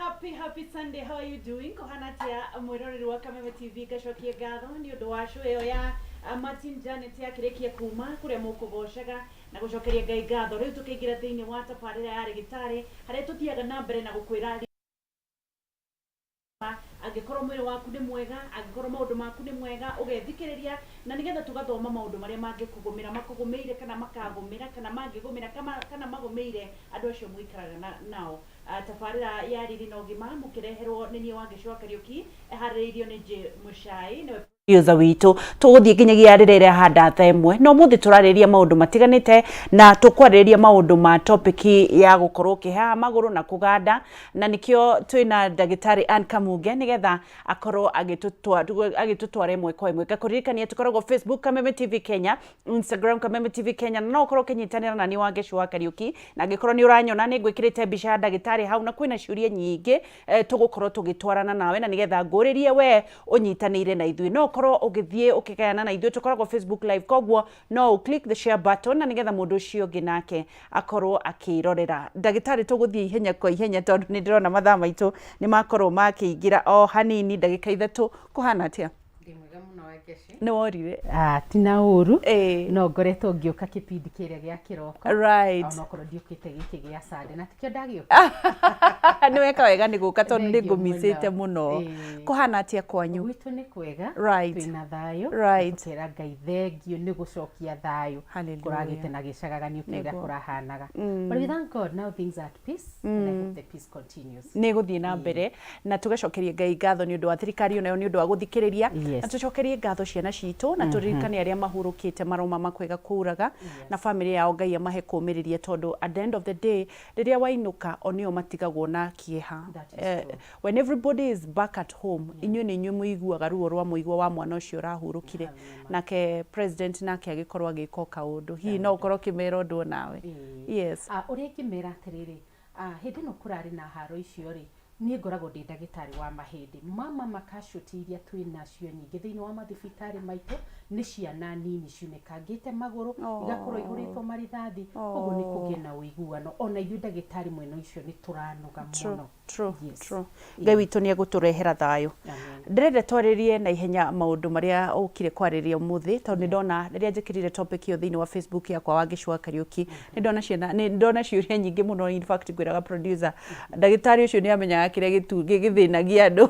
Happy, happy Sunday. How are you doing? Kũhana atĩa mwĩroreri wa Kameme TV? Ngacokie ngatho nĩ ũndũ wa show ĩyo ya Martin Janet yakĩrĩkia kuma kũrĩa mũkũgocaga na gũcokeria Ngai ngatho. Rĩu tũkĩingĩra thĩinĩ wa tabarĩra ya rĩgĩtarĩ harĩa tũthiaga na mbere na gũkwĩra angĩkorwo mwĩrĩ waku nĩ mwega, angĩkorwo maũndũ maku nĩ mwega, ũgethikĩrĩria na nĩgetha tũgathoma maũndũ marĩa mangĩkũgũmĩra, makũgũmĩire kana makagũmĩra kana mangĩgũmĩra kana magũmĩire andũ acio mũikaraga nao. Tabarĩra ya Riri na Ũgima mũkĩreherwo nĩ niĩ Wangeci wa Kariũki, ĩharĩrĩirio nĩ J Mũcai, nĩwe producer witũ. Tũgũthiĩ nginyagia rĩrĩa ĩrahanda thaa 1, na ũmũthĩ tũrarĩrĩria maũndũ matiganĩte na tũkwarĩrĩria maũndũ ma topic ya gũkorwo ũkĩheha magũrũ na kũganda, na nĩkĩo twĩna ndagĩtarĩ Ann Kamunge nĩgetha akorwo agĩtũtwara ĩmwe kwa ĩmwe. Ngakũririkania tũkoragwo Facebook Kameme TV Kenya, Instagram Kameme TV Kenya, na no ũkorwo ũkĩnyitanĩra na niĩ Wangeci wa Kariũki, na angĩkorwo nĩ ũranyona nĩ ngwĩkĩrĩte mbica ya ndagĩtarĩ hau, na kwĩna ciũria nyingĩ tũgũkorwo tũgĩtwarana nawe, na nĩgetha ngũrĩrie we ũnyitanĩire na ithuĩ. No ũkorwo ũgĩthiĩ ũkĩgayana na ithuĩ, tũkoragwo Facebook Live, koguo no ũ click the share button na nĩgetha mũndũ ũcio ũngĩ nake akorwo akĩrorera. Ndagĩtarĩ, tũgũthiĩ ihenya kwa ihenya tondũ nĩ ndĩrona mathaa maitũ nĩ makorwo makĩingĩra o hanini, ndagĩka 3. Kũhana atĩa? Ndĩ mwega mũno, Wangeci. Nĩ worire? Ah, ti na ũru. No ngoretwo ngĩũka kĩbindi kĩrĩa gĩa kĩroko. Onokorwo ndiũkĩte gĩkĩ gĩa Sunday na tikĩo ndagĩũka. Nĩ weka wega nĩ gũka tondũ nĩ Thengiũ ngũmicĩte mũno. Mũno. Kũhana atĩa kwanyu? Gwitũ nĩ kwega. Twĩna thayũ. Tũkera Ngai thengiũ nĩ gũcokia thayũ. Hallelujah. Kũragĩte na gĩcagaganio kĩrĩa kũrahanaga. But we thank God now things are at peace and I hope the peace continues. Nĩ gũthiĩ na mbere na tũgacokeria Ngai ngatho nĩ ũndũ wa thirikari onayo nĩ ũndũ wa gũthikĩrĩria. Na tũcokerie ngatho ciana citũ na tũririkane arĩa mahurũkĩte maroma makwega kũraga na bamĩrĩ yao. Ngai amahe kũmĩrĩria tondũ at the end of the day rĩrĩa wainũka o nĩo matigagwo na kĩeha. That is true. When everybody is back at home, inyuĩ nĩ inyuĩ mũiguaga ruo rwa mũigua wa mwana ũcio ũrahurũkire. Nake president nake agĩkorwo agĩka o kaũndũ, hihi no ũkorwo ũkĩmera ũndũ onawe? Yes. Ah, ũrĩa ingĩmera atĩrĩrĩ, hĩndĩ ĩno kũrarĩ na haro icio rĩ, niĩ ngoragwo ndĩ ndagĩtarĩ wa mahĩndĩ. Mama casualty iria twĩ nacio nyingĩ thĩinĩ wa mathibitarĩ maitũ nĩ ciana nini ciunĩkangĩte magũrũ, igakorwo ihũrĩtwo marithathi. Koguo nĩ kũgĩe na ũiguano, ona ithuĩ ndagĩtarĩ mwena ũcio nĩ tũranoga mũno. True. True. Ngai witũ nĩ egũtũrehera thayũ. Amen. Ndĩrenda twarĩrie na ihenya maũndũ marĩa ũkire kwarĩria ũmũthĩ, tondũ nĩ ndona rĩrĩa njĩkĩrire topic ĩyo thĩinĩ wa Facebook yakwa Wangeci wa Kariũki, nĩ ndona ciana, nĩ ndona ciũria nyingĩ mũno. In fact, ngwĩraga producer, ndagĩtarĩ ũcio nĩ amenyaga kĩrĩa gĩthĩnagia andũ,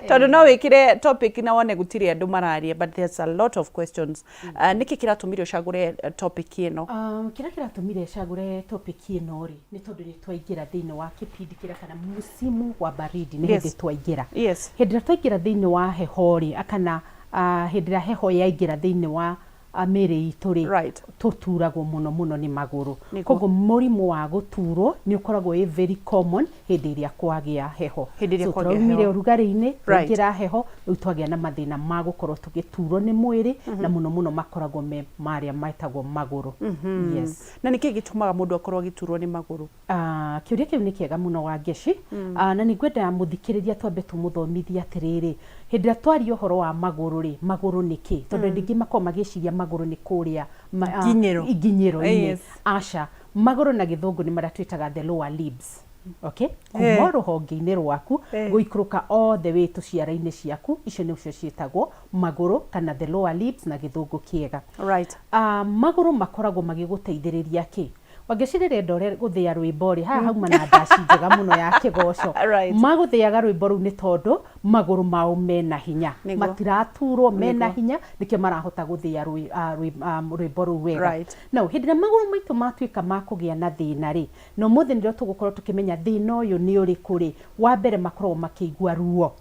tondũ no wĩkĩre topic na wone gũtirĩ andũ mararia, but there's a lot of questions. Nĩkĩ kĩratũmire ũcagũre topic ĩno? Kĩrĩa kĩratũmire cagũre topic ĩno rĩ, nĩ tondũ nĩ twaingĩra thĩinĩ wa kĩbindi kĩrĩa kana msimu wa baridi nĩ hĩndĩ twaingĩra. Hĩndĩ ĩrĩa twaingĩra thĩinĩ wa heho rĩ, kana hĩndĩ ĩrĩa heho yaingĩra thĩinĩ wa mĩĩrĩ itũ rĩ, tũturagwo mũno mũno nĩ magũrũ. Koguo mũrimũ wa gũturwo nĩ ũkoragwo wĩ very common hĩndĩ ĩrĩa kwagĩa heho. Hĩndĩ ĩrĩa So kwagĩa tũraumire heho. ũrugarĩ-inĩ, twaingĩra heho, rĩu twagĩa na mathĩna ma gũkorwo tũgĩturwo nĩ mwĩrĩ, na mũno mũno makoragwo me marĩa metagwo magũrũ. Yes. Na nĩkĩ gĩtũmaga mũndũ akorwo agĩturwo nĩ magũrũ? Ah, kĩũria kĩu nĩ kĩega mũno, Wangeci. Na nĩ ngwenda mũthikĩrĩria twambe tũmũthomithie atĩrĩrĩ, hĩndĩ ĩrĩa twaria ũhoro wa magũrũ rĩ, magũrũ nĩ kĩ? Tondũ andũ aingĩ makoragwo magĩciria magũrũ nĩ kũrĩa Nginyĩro. nginyĩro-inĩ. Aca, magũrũ na Gĩthũngũ nĩ marĩa twĩtaga the lower limbs, okay? Kuma rũhonge-inĩ rwaku gũikũrũka all the way tũciara-inĩ ciaku, icio nĩcio ciĩtagwo magũrũ kana the lower limbs na Gĩthũngũ kĩega. Magũrũ makoragwo magĩgũteithĩrĩria kĩ? Wangeci, rĩrĩa ndore gũthĩa rwĩmbo rĩ, haha hauma na ndaci njega mũno ya kĩgoco. Magũthĩaga rwĩmbo rũu nĩ tondũ magũrũ mao mena hinya. Matiraturwo, mena hinya, nĩkĩo marahota gũthĩa rwĩmbo rũu wega. Now, hĩndĩ ĩrĩa magũrũ maitũ matuĩka ma kũgĩa na thĩna rĩ, na ũmũthĩ nĩrĩo tũgũkorwo tũkĩmenya thĩna ũyũ nĩ ũrĩkũ rĩ, wa mbere makoragwo makĩigua ruo.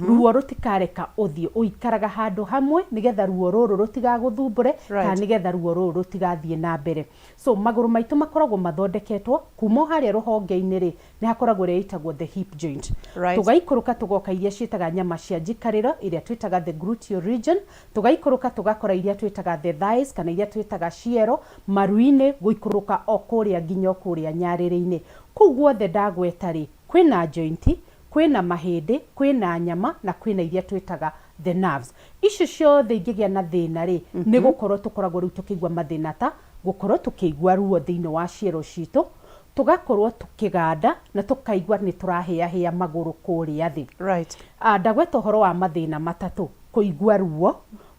Ruo rũtikareka ũthiĩ, ũikaraga handũ hamwe nĩgetha ruo rũrũ rũtigagũthumbũre kana nĩgetha ruo rũrũ rũtigathiĩ na mbere. So magũrũ maitũ makoragwo mathondeketwo kuma o harĩa rũhonge-inĩ rĩ, nĩ hakoragwo ĩrĩa ĩtagwo the hip joint. Tũgaikũrũka tũgoka iria ciĩtaga nyama cia njikarĩro ĩrĩa twĩtaga the gluteal region, tũgaikũrũka tũgakora iria twĩtaga the thighs kana iria twĩtaga ciero, maru-inĩ, gũikũrũka o kũrĩa nginya o kũrĩa nyarĩrĩ-inĩ. Kũu guothe ndagweta rĩ, kwĩna joint, kwĩna mahĩndĩ, kwĩna nyama na kwĩna iria twĩtaga the nerves. Icio ciothe ingĩgĩa na thĩna rĩ, nĩ gũkorwo tũkoragwo rĩu tũkĩigua mathĩna ta gũkorwo tũkĩigua ruo thĩinĩ wa ciero citũ, Tũgakorwo tũkĩganda na tũkaigua nĩ tũrahĩahĩa magũrũ kũrĩa thĩ. Ndagweta ũhoro wa mathĩna matatũ: kũigua ruo,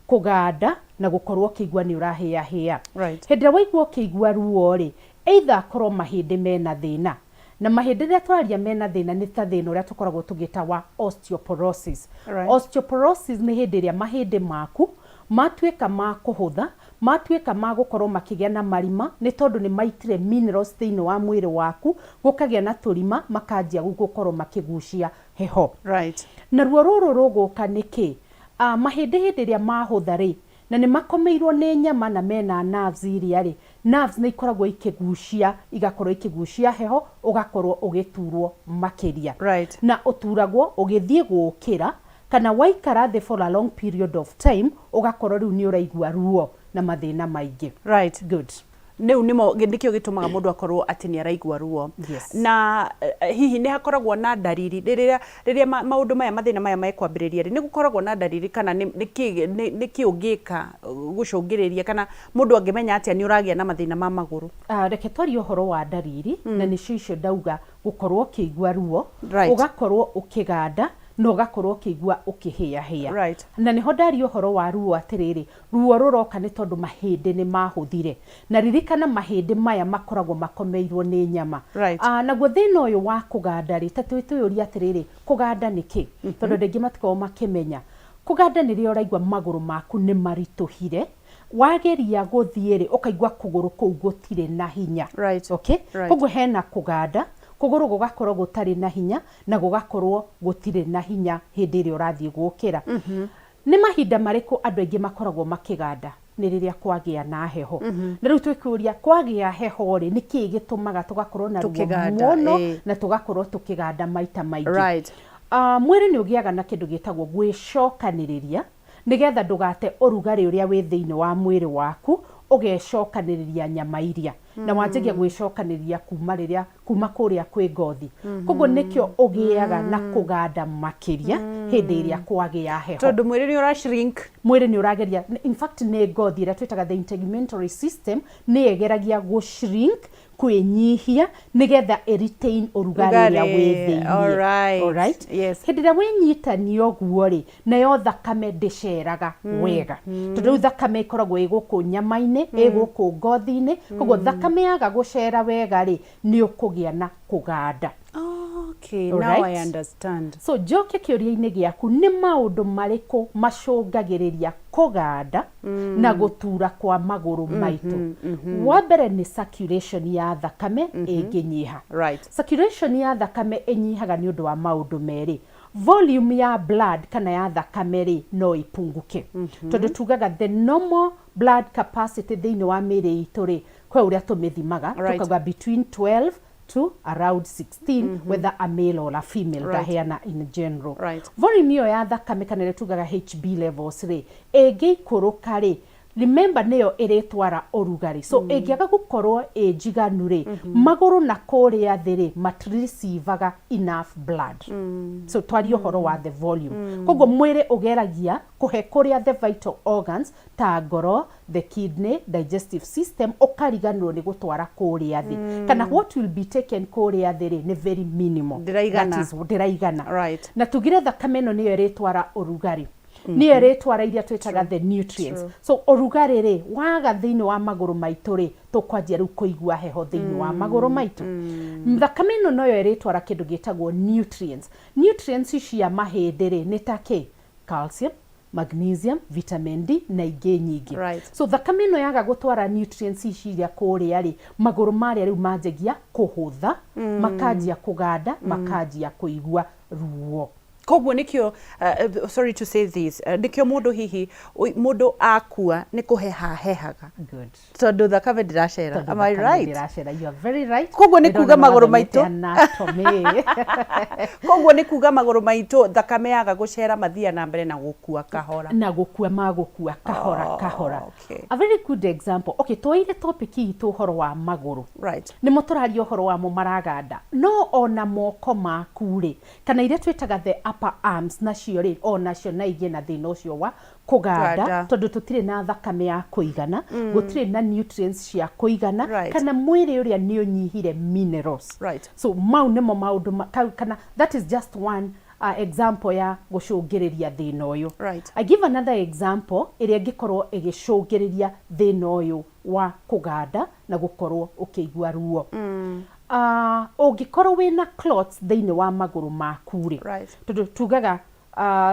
kũganda na gũkorwo ũkĩigua nĩ ũrahĩahĩa. Hĩndĩ ĩrĩa waigua ũkĩigua ruo rĩ, either akorwo mahĩndĩ mena thĩna, na mahĩndĩ rĩrĩa twaria mena thĩna nĩ ta thĩna ũrĩa tũkoragwo tũgĩta wa osteoporosis. Osteoporosis nĩ hĩndĩ ĩrĩa mahĩndĩ maku matuĩka ma kũhũtha, matuĩka ma gũkorwo makĩgĩa na marima nĩ tondũ nĩ maitire minerals thĩinĩ wa mwĩrĩ waku, gũkagĩa na tũrima, makanjia gũkorwo makĩgucia heho. Na ruo rũrũ rũgũka nĩkĩ? Mahĩndĩ hĩndĩ ĩrĩa mahũtha rĩ, na nĩ makomeirwo nĩ nyama na mena nerves iria rĩ, nerves nĩ ikoragwo ikĩgucia, igakorwo ikĩgucia heho, ũgakorwo ũgĩturwo makĩria. Na ũturagwo ũgĩthiĩ gũkĩra kana waikara thĩ for a long period of time, ũgakorwo rĩu nĩ ũraigua ruo na mathĩna maingĩ. Good. Rĩu nĩmo nĩkĩo gĩtũmaga mũndũ akorwo atĩ nĩ araigua ruo. Na hihi nĩ hakoragwo na ndariri rĩrĩa maũndũ maya, mathĩna maya mekwambĩrĩria rĩ, nĩ gũkoragwo na ndariri kana nĩkĩ ũngĩka gũcũngĩrĩria, kana mũndũ angĩmenya atĩa nĩ ũragĩa na mathĩna ma magũrũ? Reke twarie ũhoro wa ndariri, na nĩcio icio ndauga: gũkorwo ũkĩigua ruo, ũgakorwo ũkĩganda na ũgakorwo ũkĩigua ũkĩhĩahĩa. Na nĩho ndaria ũhoro wa ruo atĩrĩrĩ, ruo rũroka nĩ tondũ mahĩndĩ nĩ mahũthire, na ririkana mahĩndĩ maya makoragwo makomeirwo nĩ nyama. Naguo thĩna ũyũ wa kũganda rĩ, ta twĩyũrie atĩrĩrĩ, kũganda nĩ kĩ? Tondũ andũ aingĩ matikoragwo makĩmenya. Kũganda nĩ rĩrĩa ũraigua magũrũ maku nĩ maritũhire, wageria gũthiĩ rĩ, ũkaigua kũgũrũ kũu gũtirĩ na hinya. Okay? Koguo hena kũganda, kũgũrũ gũgakorwo gũtarĩ na hinya na gũgakorwo gũtirĩ na hinya hĩndĩ ĩrĩa ũrathiĩ gũkĩra. Nĩ mahinda marĩkũ andũ aingĩ makoragwo makĩganda? Nĩ rĩrĩa kwagĩa na heho. Na rĩu twĩkũria, kwagĩa heho rĩ, nĩ kĩĩ gĩtũmaga tũgakorwo na ruo Tũkĩganda, mũno na tũgakorwo tũkĩganda maita maingĩ? Mwĩrĩ nĩ ũgĩaga na kĩndũ gĩtagwo gwĩcokanĩrĩria nĩgetha ndũgate ũrugarĩ ũrĩa wĩ thĩinĩ wa mwĩrĩ waku, ũgecokanĩrĩria nyama iria na wanjagia gwĩcokanĩrĩria kuma rĩrĩa kuma kũrĩa kwĩ ngothi. Koguo nĩkĩo ũgĩaga na kũganda makĩria hĩndĩ ĩrĩa kwagĩa heho. Tondũ mwĩrĩ nĩ ũra shrink. Mwĩrĩ nĩ ũrageria, in fact nĩ ngothi ĩrĩa twĩtaga the integumentary system nĩ ĩgeragia gũ shrink, kwĩnyihia, nĩgetha ĩ retain ũrugarĩ ũrĩa wĩ thĩiniĩ. Alright? Hĩndĩ ĩrĩa wĩnyitania ũguo rĩ, nayo thakame ndĩceraga wega, tondũ rĩu thakame ĩkoragwo ĩ gũkũ nyama-inĩ, ĩ gũkũ ngothi-inĩ. Koguo thakame yaga gũcera wega rĩ, nĩ ũkũgĩa na kũganda. Okay, now I understand. So njoke kĩũria-inĩ gĩaku, nĩ maũndũ marĩkũ macũngagĩrĩria kũganda na gũtura kwa magũrũ maitũ? Wa mbere nĩ circulation ya thakame ĩngĩnyiha. Circulation ya thakame ĩnyihaga nĩ ũndũ wa maũndũ merĩ. Volume ya blood kana ya thakame rĩ, no ipunguke, tondũ tugaga the normal blood capacity thĩinĩ wa mĩĩrĩ itũ rĩ, kwĩ ũrĩa tũmĩthimaga, tukauga between 12 to around 16, whether a male or a female. Ndaheana in general. Volume ĩyo ya thakame kana ĩrĩa tugaga HB levels rĩ, ĩngĩikũrũka rĩ, remember nĩyo ĩrĩtwara ũrugarĩ, so ĩngĩaga gũkorwo ĩ njiganu rĩ, magũrũ na kũrĩa thĩ rĩ, matireceivaga enough blood. So twarie ũhoro wa the volume. Koguo mwĩrĩ ũgeragia kũhe kũrĩa the vital organs ta ngoro, the kidney, digestive system, ũkariganĩrwo nĩ gũtwara kũrĩa thĩ, kana what will be taken kũrĩa thĩ rĩ, nĩ very minimal. Ndĩraigana. That is, ndĩraigana. Na tugire thakame ĩno nĩyo ĩrĩtwara ũrugarĩ, nĩyo ĩrĩtwara iria twĩtaga the nutrients. So ũrugarĩ rĩ, waga thĩinĩ wa magũrũ maitũ rĩ, tũkwanjia rĩu kũigua heho thĩinĩ wa magũrũ maitũ. Thakame ĩno noyo ĩrĩtwara kĩndũ gĩtagwo nutrients. Nutrients cia mahĩndĩ rĩ, nĩ ta kĩ? Calcium, magnesium, vitamin D na ingĩ nyingĩ. So thakame ĩno yaga gũtwara nutrients ici iria kũrĩa rĩ, magũrũ marĩa rĩu manjagia kũhũtha, makanjia kũganda, makanjia kũigua ruo. Koguo nĩkĩo, sorry to say this, nĩkĩo mũndũ hihi mũndũ akua nĩ kũheha hehaga. Good. Tondũ thakame ndĩracera. Tondũ Am I thakame right? ndĩracera. You are very right. Koguo nĩ Ndĩrona kuga magũrũ nĩwathomete maitũ. Anatomy. Koguo nĩ kuga magũrũ maitũ thakame yaga gũcera mathia na mbere na gũkua kahora. Na gũkua magũkua kahora. Kahora. A very good example. Okay, twoire topic itũ ũhoro wa magũrũ. Nĩmo tũraria ũhoro wamo maraganda, no ona moko maku rĩ, kana iria twĩtaga the upper upper arms nacio rĩ, o nacio na igĩe na thĩna ũcio wa kũganda, Kũganda. tondũ tũtirĩ na thakame ya kũigana, gũtirĩ na nutrients cia kũigana, kana mwĩrĩ ũrĩa nĩ ũnyihire minerals. So mau nĩmo maũndũ kana that is just one example ya gũcũngĩrĩria thĩna ũyũ. I give another example ĩrĩa ĩngĩkorwo ĩgĩcũngĩrĩria thĩna ũyũ wa kũganda na gũkorwo ũkĩigua ruo. Ũngĩkorwo wĩna clots thĩinĩ wa magũrũ maku rĩ, tondũ tugaga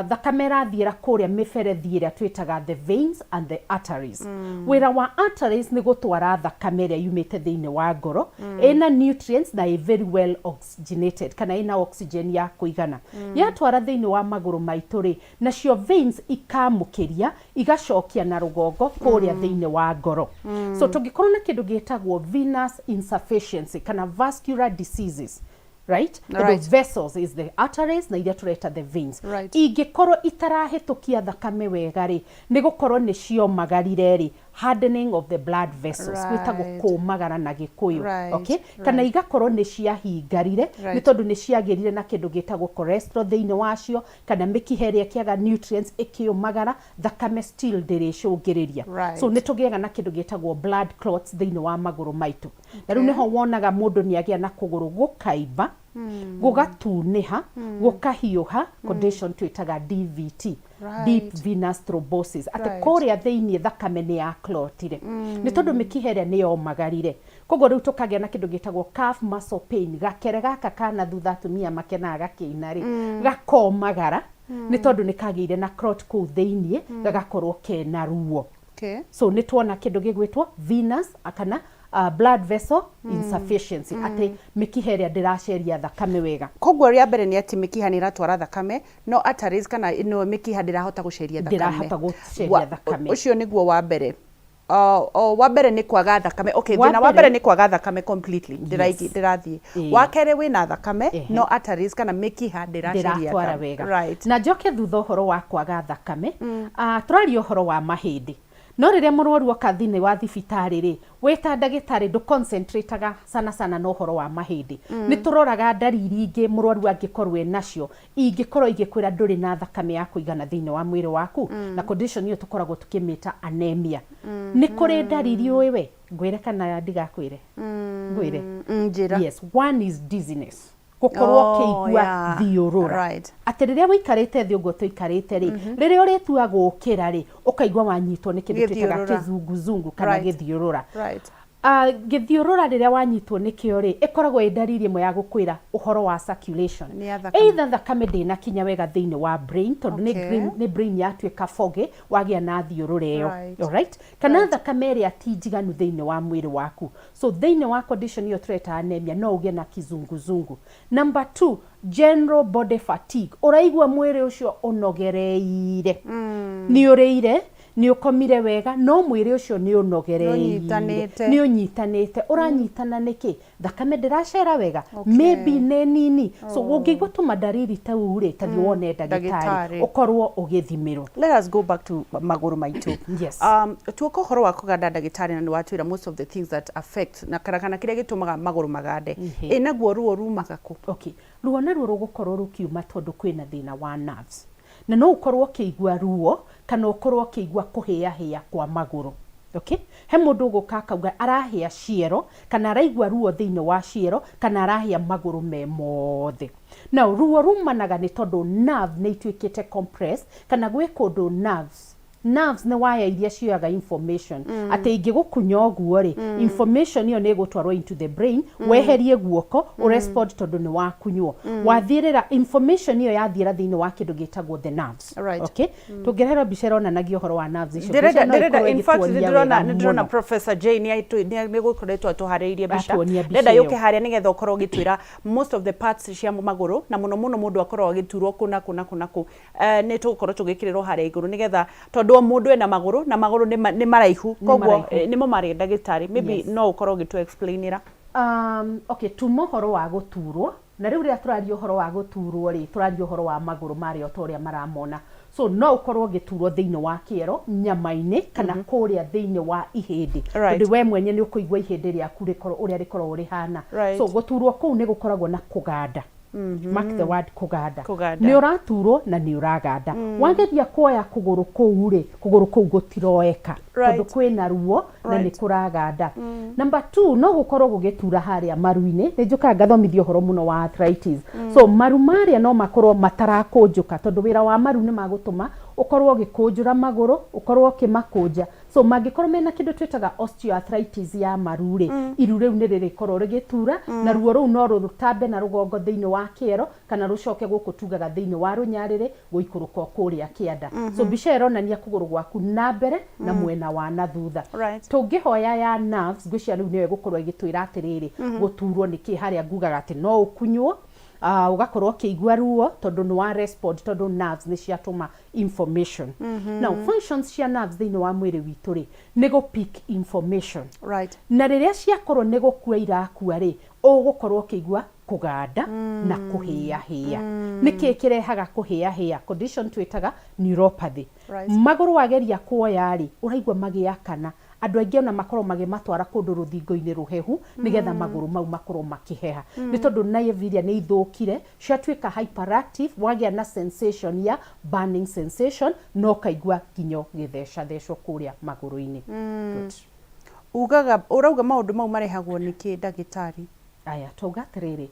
thakame ĩrathiĩra kũrĩa mĩberethi ĩrĩa twĩtaga the veins and the arteries. Wĩra wa arteries nĩ gũtwara thakame ĩrĩa yumĩte thĩinĩ wa ngoro ĩna nutrients na ĩ very well oxygenated, kana ĩna oxygen ya kũigana. Yatwara thĩinĩ wa magũrũ maitũ rĩ, nacio veins ikamũkĩria igacokia na rũgongo kũrĩa thĩinĩ wa ngoro. So tũngĩkorwo na kĩndũ gĩtagwo venous insufficiency kana vascular diseases, right? Tondũ vessels is the arteries na iria tũreta the veins. Ingĩkorwo itarahĩtũkia thakame wega rĩ, nĩ gũkorwo nĩ ciomagarire rĩ, hardening of the blood vessels, gwĩtagwo kũmagara na Gĩkũyũ. Okay? Kana igakorwo nĩ ciahingarire, nĩ tondũ nĩ ciagĩrire na kĩndũ gĩtagwo cholesterol thĩinĩ wacio, kana mĩkiha ĩrĩa ĩkĩaga nutrients ĩkĩũmagara, thakame still ndĩrĩcũngĩrĩria. So nĩ tũgĩaga na kĩndũ gĩtagwo blood clots thĩinĩ wa magũrũ maitũ. Na rĩu nĩho wonaga mũndũ nĩ agĩa na kũgũrũ gũkaimba, gũgatunĩha, gũkahiũha, condition twĩtaga DVT, deep venous thrombosis, atĩ kũrĩa thĩinĩ thakame nĩ ya clotire nĩ tondũ mĩkiha ĩrĩa nĩ yomagarire. Koguo rĩu tũkagĩa na kĩndũ gĩtagwo calf muscle pain, gakere gaka kana thutha atumia makenaga gakĩina rĩ, gakomagara nĩ tondũ nĩ kagĩire na clot kũu thĩinĩ, gagakorwo kena ruo. So nĩ tuona kĩndũ gĩgwĩtwo venous kana blood vessel insufficiency, atĩ mĩkiha ĩrĩa ndĩraceria thakame wega. Koguo rĩa mbere nĩ atĩ mĩkiha nĩ ĩratwara thakame, no arteries kana ĩno mĩkiha ndĩrahota gũceria thakame. Ndĩrahota gũceria thakame. Ũcio nĩguo wa mbere. Wa mbere nĩ kwaga thakame. Okay, Wa thĩna wa mbere mbere- nĩ kwaga thakame completely. Ndĩrathiĩ. Wa kerĩ wĩna thakame, no arteries kana mĩkiha ndĩraceria ndĩratwara thakame. wega. Na njoke thutha ũhoro wa kwaga thakame, tũraria ũhoro wa mahĩndĩ, no rĩrĩa mũrwaru oka thĩinĩ wa thibitarĩ rĩ, wĩ ta ndagĩtarĩ ndũ concentrataga sana sana na ũhoro wa mahĩndĩ. Nĩ tũroraga ndariri ingĩ mũrwaru angĩkorwo e nacio, ingĩkorwo igĩkwĩra ndũrĩ na thakame ya kũigana thĩinĩ wa mwĩrĩ waku, na condition ĩyo tũkoragwo tũkĩmĩta anemia. Nĩ kũrĩ ndariri ũĩ we ngwĩre kana ndigakwĩre? Ngwĩre. Njĩra. Yes, one is dizziness, gũkorwo ũkĩigua thiũrũra. Atĩ rĩrĩa wĩikarĩte thĩ ũguo tũikarĩte rĩ, rĩrĩa ũrĩtua gũkĩra rĩ, ũkaigua wanyitwo nĩ kĩndũ twĩtaga Gĩthiũrũra. kĩzunguzungu kana gĩthiũrũra. Gĩthiũrũra rĩrĩa wanyitwo nĩkĩo rĩ, ĩkoragwo ĩ ndariri ĩmwe ya gũkwĩra ũhoro wa circulation. Nĩ ya thakame. Either thakame ndĩnakinya wega thĩinĩ wa brain, tondũ nĩ brain yatuĩka foggy, wagĩa na thiũrũra ĩyo. Alright? Kana thakame ĩrĩa ti njiganu thĩinĩ wa mwĩrĩ waku. So thĩinĩ wa condition ĩyo tũreta anemia, no ũgĩe na kizunguzungu. Number 2, general body fatigue. Ũraigua mwĩrĩ ũcio ũnogereire. Nĩ ũrĩire, nĩ ũkomire wega, no mwĩrĩ ũcio nĩ ũnogereire. Nĩ ũnyitanĩte. Nĩ ũnyitanĩte. Ũranyitana nĩkĩ? Thakame ndĩracera wega. Maybe nĩ nini. So ũngĩigua tũma ndariri tau rĩ, ta thiĩ wone ndagĩtarĩ, Ndagĩtarĩ. ũkorwo ũgĩthimĩrwo. Let us go back to magũrũ maitũ. Tuoka ũhoro wa kũganda, ndagĩtarĩ, na nĩ watwĩra most of the things that affect na kana kĩrĩa gĩtũmaga magũrũ magande. Ĩ naguo ruo rumaga kũ? Okay. Ruo naruo rũgũkorwo rũkiuma tondũ kwĩna thĩna wa nerves. Na no ũkorwo ũkĩigua ruo kana ũkorwo ũkĩigua kũhĩahĩa kwa magũrũ. Okay? He mũndũ ũgũka akauga arahĩa ciero kana araigua ruo thĩinĩ wa ciero kana arahĩa magũrũ me mothe. Now ruo rumanaga nĩ tondũ nerve nĩ ituĩkĩte compressed kana gwĩ kũndũ nerves. Nerves nĩ waya iria cioyaga information. Atĩ ingĩgũkunya ũguo rĩ, information ĩyo nĩ ĩgũtwarwo into the brain, weherie guoko, ũrespond tondũ nĩ wakunywo. Wathiĩrĩra information ĩyo yathiĩra thĩinĩ wa kĩndũ gĩtagwo the nerves. Okay? Tũngĩreherwo mbica ĩronanagia ũhoro wa nerves icio. Ndĩrenda Mbica no ndĩrenda ĩkorwo in fact ĩgĩtuonia nĩndĩrona wega nĩndĩrona mũno. Professor Jane nĩ gũkoretwo atũharĩirie mbica. Atuonia mbica Ndĩrenda ĩyo. yũke harĩa nĩgetha ũkorwo ũgĩtwĩra most of the parts cia magũrũ, na mũno mũno mũndũ akoragwo agĩturwo kũ na kũ na kũ na kũ. Nĩ tũgũkorwo tũgĩkĩrĩrwo harĩa igũrũ nĩgetha tondũ o mũndũ ena magũrũ na magũrũ nĩ maraihu, Nĩ koguo maraihu. Nĩmo marĩ ndagĩtarĩ, maybe no ũkorwo ũgĩtũ explainĩra. Okay, tuma ũhoro wa gũturwo, na rĩu rĩrĩa tũraria ũhoro wa gũturwo rĩ, tũraria ũhoro wa magũrũ marĩa o ta ũrĩa maramona. So no ũkorwo ũgĩturwo thĩinĩ wa kĩero, nyama-inĩ, kana kũrĩa thĩinĩ wa ihĩndĩ. Tondũ we mwenye nĩ ũkũigua ihĩndĩ rĩaku rĩkorwo ũrĩa rĩkoragwo rĩhana. So gũturwo kũu nĩ gũkoragwo na kũganda. Mark the word kũganda. Kũganda. Nĩ ũraturwo na nĩ ũraganda. Wageria kuoya kũgũrũ kũu rĩ, kũgũrũ kũu gũtiroeka tondũ kwĩna ruo na nĩ kũraganda. Number two, no gũkorwo gũgĩtura harĩa maru-inĩ. Nĩ njũkaga ngathomithia ũhoro mũno wa arthritis. So maru marĩa no makorwo matarakũnjũka tondũ wĩra wa maru nĩ magũtũma ũkorwo ũgĩkũnjũra magũrũ, ũkorwo ũkĩmakũnja. So mangĩkorwo mena kĩndũ twĩtaga osteoarthritis ya maru rĩ, iru rĩu nĩ rĩrĩkorwo rĩgĩtura na ruo rũu no rũtambe na rũgongo thĩinĩ wa kĩero kana rũcoke gũkũ tugaga thĩinĩ wa rũnyarĩrĩ gũikũrũka o kũrĩa kĩanda. So mbica ĩyo ĩronania kũgũrũ gwaku na mbere na mwena wa na thutha. Tũngĩhoya ya nerves, ngwĩciria rĩu nĩyo ĩgũkorwo ĩgĩtwĩra atĩrĩrĩ, gũturwo nĩ kĩ harĩa ngugaga atĩ no ũkunywo, ũgakorwo ũkĩigua ruo tondũ nĩ wa respond tondũ nerves nĩ ciatũma information. Now functions cia nerves thĩinĩ wa mwĩrĩ witũ rĩ, nĩ gũ pick information. Na rĩrĩa ciakorwo nĩ gũkua irakua rĩ, ũgũkorwo ũkĩigua kũganda na kũhĩahĩa. Nĩkĩ kĩrehaga kũhĩahĩa? Condition twĩtaga neuropathy. Magũrũ wageria kuoya rĩ, ũraigua magĩakana. Andũ aingĩ ona makoragwo magĩmatwara kũndũ rũthingo-inĩ rũhehu nĩgetha magũrũ mau makorwo makĩheha. Nĩ tondũ nerve iria nĩ ithũkire, ciatuĩka hyperactive, wagĩa na sensation ya burning sensation na ũkaigua nginya ũgĩthecathecwo kũrĩa magũrũ-inĩ. Good. Ugaga, ũrauga maũndũ mau marehagwo nĩ kĩ ndagĩtarĩ? Aya, twauga atĩrĩrĩ,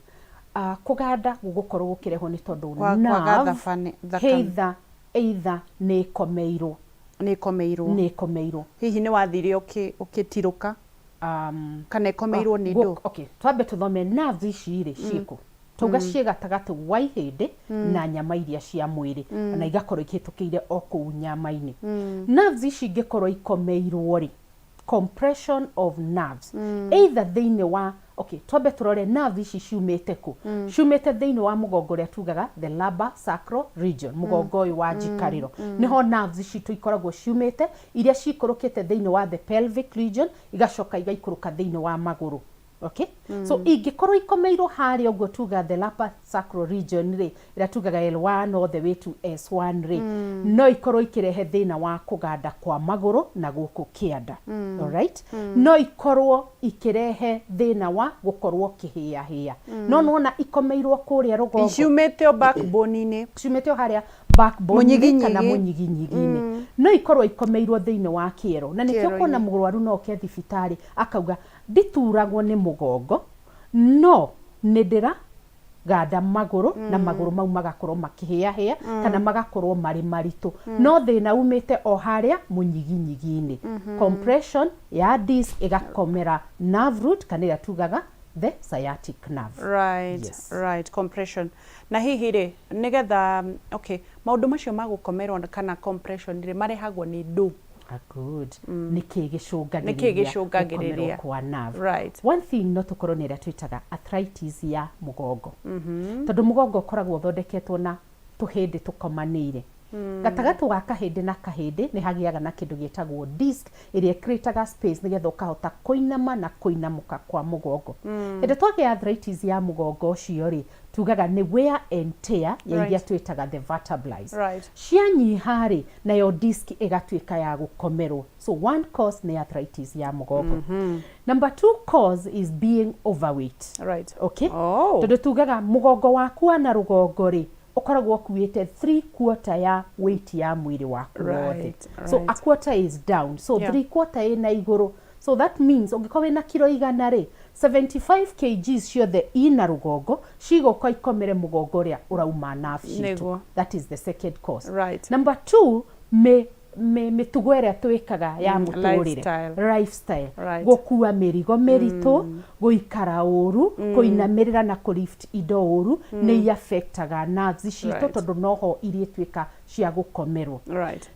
kũganda gũgũkorwo gũkĩrehwo nĩ tondũ Kwa, kwaga nerve thakame. either, either nĩ ĩkomeirwo. Nĩ ĩkomeirwo. Nĩ ĩkomeirwo. Hihi nĩ wathire ũkĩtirũka? Kana ĩkomeirwo nĩ ndũ? Okay, twambe tũthome nerves ici rĩ ciĩkũ? Twauga ciĩ gatagatĩ wa ihĩndĩ na nyama iria cia mwĩrĩ na igakorwo ihĩtũkĩire o kũu nyama-inĩ. Nerves ici ingĩkorwo ikomeirwo rĩ, compression of nerves either thĩinĩ wa, okay, twambe tũrore nerves ici ciumĩte kũ? Ciumĩte thĩinĩ wa mũgongo ũrĩa tugaga the lumbar sacral region, mũgongo ũyũ wa njikarĩro. Nĩho nerves citũ ikoragwo ciumĩte, iria cikũrũkĩte thĩinĩ wa the pelvic region, igacoka igaikũrũka thĩinĩ wa magũrũ. Okay? So ingĩkorwo ikomeirwo harĩa ũguo tuga the lumbar sacral region rĩ, ĩrĩa tugaga L1 all the way to S1 rĩ, no ikorwo ikĩrehe thĩna wa kũganda kwa magũrũ na gũkũ kĩanda. Alright? No ikorwo ikĩrehe thĩna wa gũkorwo ũkĩhĩahĩa. No nĩwona ikomeirwo kũrĩa rũgongo. Ciumĩte o backbone-inĩ. Ciumĩte o harĩa backbone-inĩ kana Mũnyiginyigi. mũnyiginyigi-inĩ. No ikorwo ikomeirwo thĩinĩ wa kĩero. Na nĩkĩo ũkona mũrwaru no oke thibitarĩ akauga ndituragwo nĩ mũgongo, no nĩ ndĩra ganda magũrũ na magũrũ mau magakorwo makĩhĩahĩa kana magakorwo marĩ maritũ. No thĩna umĩte o harĩa mũnyiginyigi-inĩ. Compression ya disc ĩgakomera nerve root kana ĩrĩa tugaga the sciatic nerve. Right, Yes. right, compression. Na hihi rĩ, nĩgetha, okay, maũndũ macio ma gũkomerwo kana compression rĩ, marehagwo nĩ ndũ? Ah, good. Nĩkĩ Nĩkĩ gĩcũngagĩrĩria gĩcũngagĩrĩria? gũkomerwo kwa nerve? One thing no tũkorwo nĩ ĩrĩa twĩtaga arthritis ya mũgongo. Tondũ mũgongo ũkoragwo ũthondeketwo na tũhĩndĩ tũkomanĩire. Gatagatĩ wa kahĩndĩ na kahĩndĩ nĩ hagĩaga na kĩndũ gĩtagwo disc ĩrĩa ĩcreataga space nĩgetha ũkahota kũinama na kũinamũka kwa mũgongo. Hĩndĩ twagĩa arthritis ya mũgongo ũcio rĩ, tugaga nĩ wear and tear ya iria twĩtaga the vertebrae. Cianyiha rĩ, nayo disc ĩgatuĩka ya gũkomerwo. So one cause nĩ arthritis ya mũgongo. Number two cause is being overweight. Okay? Tondũ tugaga mũgongo waku wa na rũgongo rĩ, ũkoragwo ũkuĩte 3/4 ya weight ya mwĩrĩ waku wothe. So a quarter is down. So 3/4 ĩna igũrũ. So that means ũngĩkorwo wĩna kiro 100 rĩ, 75 kgs ciothe ina rũgongo cigũka ikomere mũgongo ũrĩa ũrauma nerve citũ. That is the second cause. Number two, mĩtugo ĩrĩa twĩkaga ya mũtũrĩre. Lifestyle. Lifestyle. Gũkua mĩrigo mĩritũ, gũikara ũru, kũinamĩrĩra na kũ-lift indo ũru, nĩ i-affectaga nerves citũ tondũ noho irĩtuĩka cia gũkomerwo.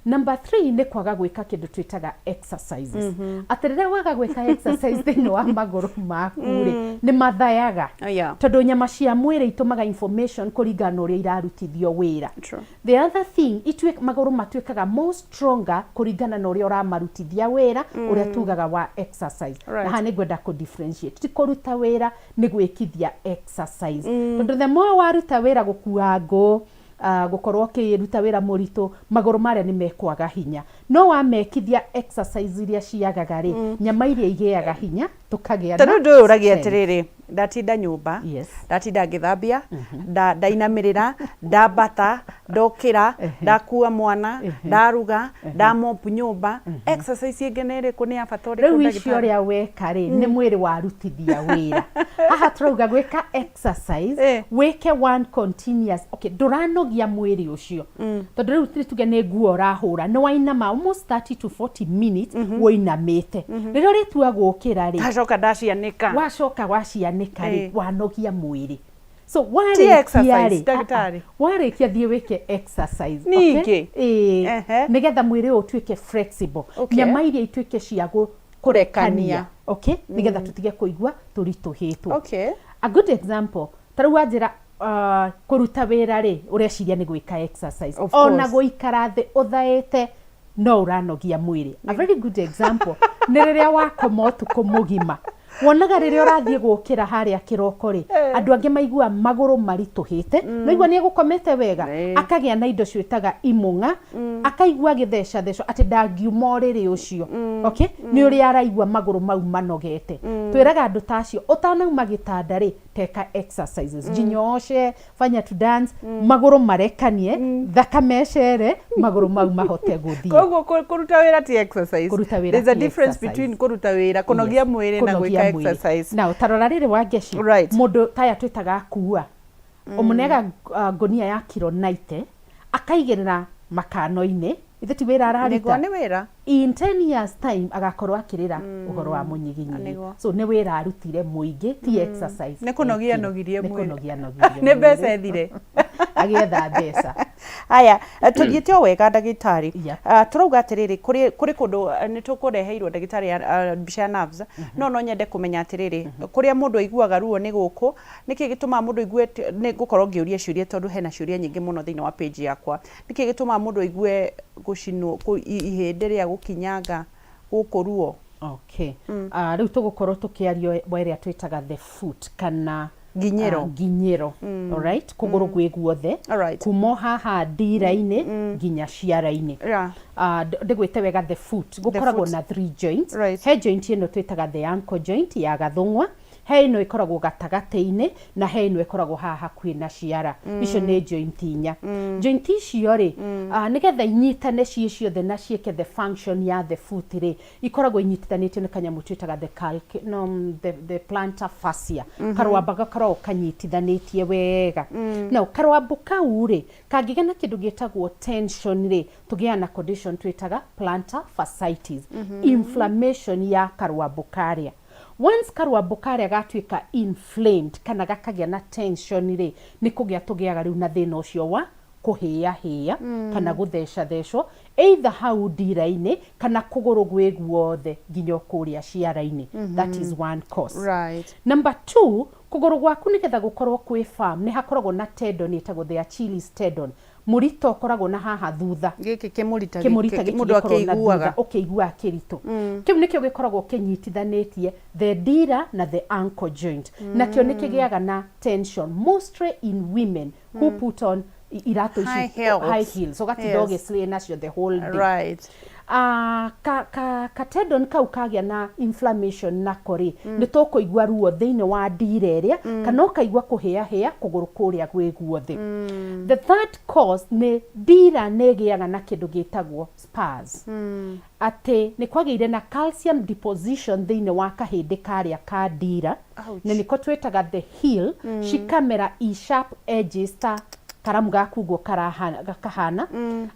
Number 3 nĩ kwaga gwĩka kĩndũ twĩtaga exercises. Atĩ rĩrĩa waga gwĩka exercise thĩinĩ wa magũrũ maku rĩ, nĩ mathayaga. Tondũ nyama cia mwĩrĩ itũmaga information kũringana na ũrĩa irarutithio wĩra. The other thing, magũrũ matuĩkaga more stronger kũringana na ũrĩa ũramarutithia wĩra, ũrĩa tugaga wa exercise. Na haha nĩ ngwenda kũ differentiate. Ti kũruta wĩra, nĩ gwĩkithia exercise. Tondũ the more waruta wĩra gũkua ngũ, gũkorwo ũkĩruta wĩra mũritũ, magũrũ marĩa nĩ mekwaga hinya. No wamekithia exercise iria ciagaga rĩ, nyama iria igĩaga hinya, tũkagĩa Ta na rĩu ndũyũ ũragia strength. atĩrĩrĩ, Ndatinda nyũmba, ndatinda ngĩthambia, ndainamĩrĩra, ndambata, ndokĩra, ndakua mwana, ndaruga, ndamop nyũmba. Exercise ĩngĩ nĩ ĩrĩkũ, nĩ ya bata ũrĩkũ, Rĩu icio ndagĩtarĩ? Ũrĩa weka rĩ, nĩ mwĩrĩ warutithia wĩra. Haha tũrauga gwĩka exercise, wĩke one continuous, okay, ndũranogia mwĩrĩ ũcio, tondũ rĩu nĩ tuge nĩ nguo ũrahũra, nĩ wainama almost 30 to 40 minutes wũinamĩte. Rĩrĩa ũrĩtua gũkĩra rĩ, Ndacoka ndacianĩka. Wacoka wacianĩka rĩ, wanogia mwĩrĩ. So Ti warĩkia exercise, rĩ, ndagĩtarĩ. warĩkia thiĩ wĩke exercise. Ningĩ? Okay? Ĩĩ. Nĩgetha mwĩrĩ ũyũ ũtuĩke flexible, nyama iria ituĩke cia Kũrekania. Okay, nĩgetha tũtige kũigua tũritũhĩtwo. A good example, ta rĩu wanjĩra kũruta wĩra rĩ, ũreciria nĩ gwĩka exercise. Of Ona course. gũikara thĩ ũthaĩte no ũranogia mwĩrĩ. A very good example nĩ rĩrĩa wakoma ũtukũ mũgima, wonaga rĩrĩa ũrathiĩ gũkĩra harĩa kĩroko rĩ, andũ angĩ maigua magũrũ maritũhĩte, no igua nĩ egũkomete wega, akagĩa na indo ciĩtaga imũng'a, akaigua agĩthecathecwo atĩ ndangiuma ũrĩrĩ ũcio. Okay, nĩ ũrĩa araigua magũrũ mau manogete. Twĩraga andũ ta acio, ũtanauma gĩtanda rĩ, teka exercises, jinyooshe, fanya to dance, magũrũ marekanie, thakame ĩcere, magũrũ mau mahote gũthiĩ. Koguo kũruta wĩra ti exercise? Kũruta wĩra There's a ti difference exercise. between kũruta wĩra, kũnogia mwĩrĩ, na Kũnogia gwĩka mwĩrĩ. exercise. Now tarora rĩrĩ, Wangeci, mũndũ taya twĩtaga akua, ũmũneaga ngũnia ya kiro 90 akaigĩrĩra makano-inĩ, ithe ti wĩra Nĩguo. araruta? Nĩ wĩra. In 10 years time agakorwo akĩrĩra ũhoro wa mũnyiginyigi. So nĩ wĩra arutire mũingĩ, ti exercise. Nĩ kũnogia Ekire. Anogirie Nĩ mwĩrĩ. kũnogia anogirie Nĩ mbeca mwĩrĩ. ethire. Agĩetha mbeca. Aya, tũthiĩte o wega, ndagĩtarĩ. Tũrauga atĩrĩrĩ, kũrĩ kũndũ nĩ tũkũreheirwo, ndagĩtarĩ, mbica ya nerves, no nyende kũmenya atĩrĩrĩ, kũrĩa mũndũ aiguaga ruo nĩ gũkũ, nĩkĩ gĩtũmaga mũndũ aigue? Nĩ ngũkorwo ngĩũria ciũria tondũ hena ciũria nyingĩ mũno thĩinĩ wa page yakwa. Nĩkĩ gĩtũmaga mũndũ aigue gũcinwo ihĩndĩ rĩa gũkinyanga gũkũ ruo? Okay. Rĩu tũgũkorwo tũkĩaria wa ĩrĩa twĩtaga the foot kana Nginyĩro. Nginyĩro. Alright, kũgũrũ gwĩ guothe, kuma o haha ndira-inĩ nginya ciara-inĩ. Ndĩgwĩte wega, the foot gũkoragwo Foot. na three joints. He joint ĩno twĩtaga the ankle joint ya gathũng'wa, he ĩno ĩkoragwo gatagatĩ-inĩ, na he ĩno ĩkoragwo haha hakuhĩ na ciara. Icio nĩ joint inya. Joint icio rĩ, nĩgetha inyitane ciĩ ciothe na ciĩke the function ya the foot rĩ, ikoragwo inyitithanĩtio nĩ kanyamũ twĩtaga the calc, no, the plantar fascia, karwamba gakoragwo kanyitithanĩtie wega. Now karwambũ kau rĩ, kangĩgĩa na kĩndũ gĩtagwo tension rĩ, tũgĩaga na condition twĩtaga plantar fasciitis, inflammation ya karwambũ karĩa. Once karwambũ karĩa gatuĩka inflamed kana gakagĩa na tension rĩ, nĩ kũgĩa tũgĩaga rĩu na thĩna ũcio wa kũhĩa hĩa kana gũthecathecwo either hau ndira-inĩ kana kũgũrũ gwĩ guothe nginya o kũrĩa ciara-inĩ. That is one cause. Number two, kũgũrũ gwaku nĩgetha gũkorwo kwĩ firm, nĩ hakoragwo na tendon ĩtagwo the Achilles tendon, mũrito ũkoragwo na haha thutha. Gĩkĩ kĩmũrita. Kĩmũrita gĩkĩ Mũndũ gĩkoragwo na akĩiguaga. thutha, ũkĩiguaga kĩritũ. Kĩu nĩkĩo gĩkoragwo kĩnyitithanĩtie the ndira na the ankle joint. Nakĩo nĩ kĩgĩaga na tension, mostly in women who put on iratũ ici High heels. High heels, ũgatinda ũgĩslay nacio the whole day. Ka tendon kau kagĩa na inflammation nako rĩ, nĩ tũkũigua ruo thĩinĩ wa ndira ĩrĩa, kana ũkaigua kũhĩahĩa kũgũrũ kũrĩa gwĩ guothe. The third cause nĩ ndira nĩ ĩgĩaga na kĩndũ gĩtagwo spurs, atĩ nĩ kwagĩire na calcium deposition thĩinĩ wa kahĩndĩ karĩa ka ndira, Ouch. na nĩko twĩtaga the heel, cikamera i sharp edges ta karamu gaku ũguo gakahana,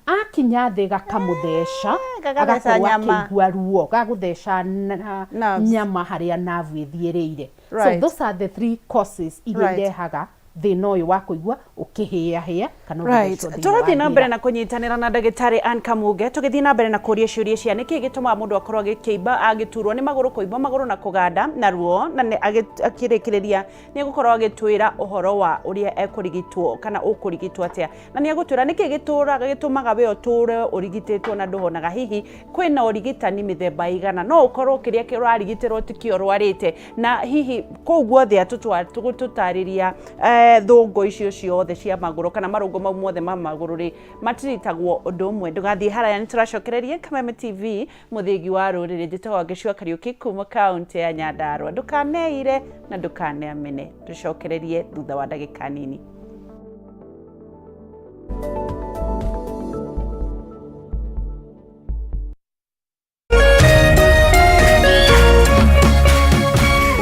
akinya thĩ gakamũtheca. Gagatheca Agakorwo nyama. akĩigua ruo gagũtheca Nerves. Nyama harĩa nerve ĩthiĩrĩire. So those are the three causes iria irehaga thĩna ũyũ wa kũigua ũkĩhĩahĩa kana ũgĩthecwo thĩinĩ wa Tũrathiĩ na mbere ndira. Na kũnyitanĩra na ndagĩtarĩ Ann Kamuge, tũgĩthiĩ na mbere na kũria ciũria cia nĩkĩ gĩtũmaga mũndũ akorwo agĩkĩimba, agĩturwo nĩ magũrũ, kũimba magũrũ na kũganda na ruo, na akĩrĩkĩrĩria nĩ egũkorwo agĩtwĩra ũhoro wa ũrĩa ekũrigitwo kana ũkũrigitwo atĩa, na nĩ egũtwĩra nĩkĩ gĩtũraga gĩtũmaga we ũtũre ũrigitĩtwo na ndũhonaga, hihi kwĩna ũrigitani mĩthemba ĩigana, no ũkorwo kĩrĩa ũrarigitĩrwo tikĩo ũrwarĩte, na hihi kũu guothe tũgũtũtarĩria. Thũngũ icio ciothe cia magũrũ kana marũngo mau mothe ma magũrũ rĩ, matiritagwo ũndũ ũmwe. Ndũgathiĩ haraya, nĩ tũracokereria Kameme TV, mũthĩgi wa rũrĩrĩ. Njĩtagwo Wangeci wa Kariũki kuma kaũntĩ ya Nyandarua. Ndũkaneire na ndũkaneamene, tũcokererie thutha wa ndagĩka nini.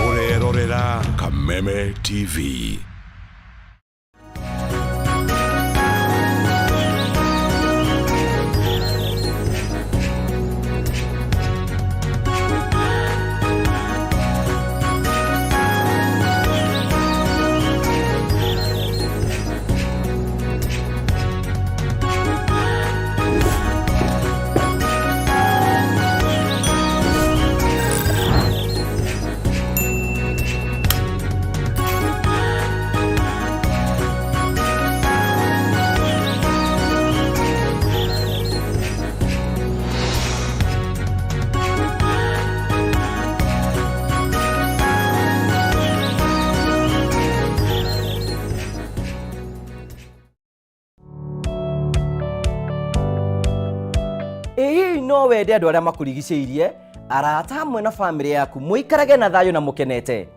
Ũrerorera Kameme TV. Ĩ hihi no wende andũ arĩa makũrigicĩirie, arata hamwe na bamĩrĩ yaku mũikarage na thayũ na mũkenete?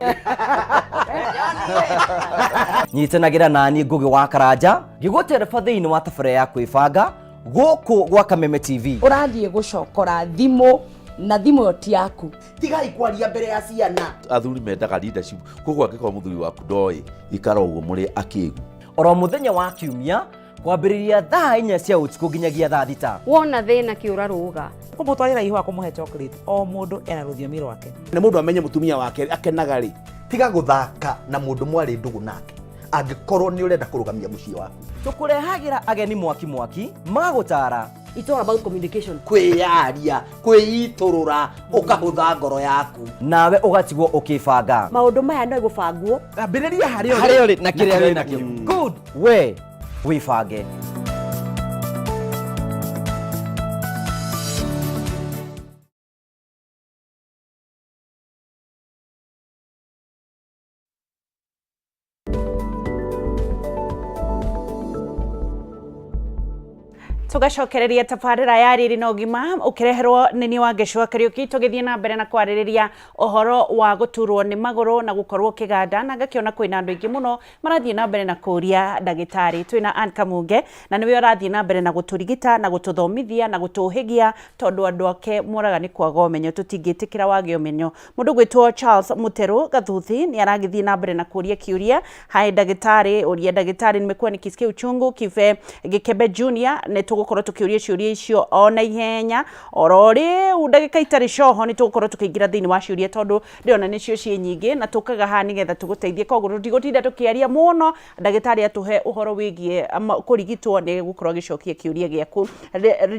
Nyitanagĩra nani Ngũgĩ wa Karanja ngĩgũtereba thĩinĩ wa tabarĩra ya kwĩbanga gũkũ gwa Kameme TV. Ũrathiĩ gũcokora thimũ na thimũ ĩyo ti yaku. Tigai kwaria mbere ya ciana. Athuri mendaga leadership, koguo angĩkorwo mũthuri waku ndoĩ, ikara ũguo mũrĩ akĩgu. Oro mũthenya wa Kiumia kwambĩrĩria thaa 4 cia ũtukũ nginyagia thaa 6. Wona thĩna kĩũra rũga. Kũmũtwarĩra ihũa, kũmũhe chocolate, o mũndũ ena rũthiomi rwake. Na mũndũ amenye mũtumia wake akenaga rĩ. Tiga gũthaka na mũndũ mwarĩ ndũgũ nake angĩkorwo nĩ ũrenda kũrũgamia mũciĩ waku. Tũkũrehagĩra ageni mwaki mwaki magũtara. It's all about communication. Kwĩyaria, kwĩitũrũra, ũkahũtha ngoro yaku. Nawe ũgatigwo ũkĩbanga. Maũndũ maya no gũbangwo. Ambĩrĩria harĩa ũrĩ. Harĩa ũrĩ na kĩrĩa wĩ nakĩo. Good. We wĩbange. Tugacokereria tabarĩra ya riri na ũgima ũkĩreherwo nĩ niĩ Wangeci wa Kariũki, tũgĩthiĩ na mbere na kwarĩrĩria ũhoro wa gũturwo nĩ magũrũ na gũkorwo kĩganda, na ngakĩona kwĩna andũ aingĩ mũno marathiĩ na mbere na kũria ndagĩtarĩ. Twĩna Ann Kamunge na nĩwe ũrathiĩ na mbere na gũtũrigita na gũtũthomithia na gũtũhĩgia, tondũ andũ ake moraga nĩ kwaga ũmenyo, tũtingĩtĩkĩra wage ũmenyo. Mũndũ gwĩtwo Charles Mũterũ Gathuthi nĩ aragĩthiĩ na mbere na kũria kĩũria hai ndagĩtarĩ. Ũria ndagĩtarĩ, nimekuwa nikisikia uchungu kibe Gĩkembe Junior. Nĩ tũgũkorwo tũkĩũria ciũria icio o na ihenya oro rĩu, ndagĩka itarĩ coho nĩ tũgũkorwo tũkĩingĩra thĩinĩ wa ciũria, tondũ ndĩrona nĩcio ciĩ nyingĩ na tũkaga haha nĩgetha tũgũteithie. Koguo tũtigũtinda tũkĩaria mũno, ndagĩtarĩ atũhe ũhoro wĩgiĩ kũrigitwo, nĩ gũkorwo agĩcokia kĩũria gĩaku.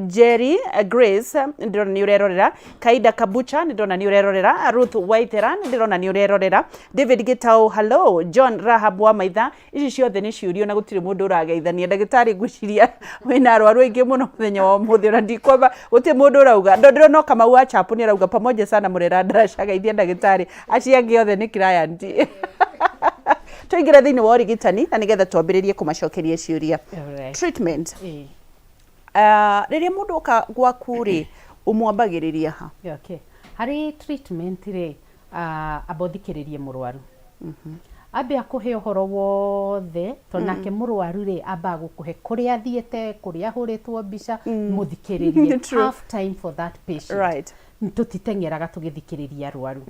Jerry Grace, ndĩrona nĩ ũrerorera. Kaida Kabucha, nĩ ndĩrona nĩ ũrerorera. Ruth Waithera, nĩ ndĩrona nĩ ũrerorera. David Gitau, hello. John Rahab wa Maitha. Ici ciothe nĩ ciũrio na gũtirĩ mũndũ ũrageithania. Ndagĩtarĩ, ngwĩciria wĩna arwaru aingĩ mũno mũthenya wa ũmũthĩ, ona ndikwamba gũtirĩ mũndũ ũrauga. Ndĩrona o Kamau wa Chapo nĩ arauga pamoja sana mũrera ndaraca, geithia ndagĩtarĩ, acio angĩ othe nĩ client. Tũingĩre thĩinĩ wa ũrigitani na nĩgetha twambĩrĩrie kũmacokeria ciũria. Treatment. Rĩrĩa mũndũ oka gwaku rĩ, ũmwambagĩrĩria ha? Okay. Harĩ treatment rĩ, amba ũthikĩrĩrie mũrwaru. Ambe akũhe ũhoro wothe, tondũ nake mũrwaru rĩ, ambaga gũkũhe kũrĩa athiĩte, kũrĩa ahũrĩtwo mbica, mũthikĩrĩrie. True. Have time for that patient. Tũtiteng'eraga tũgĩthikĩrĩria arwaru.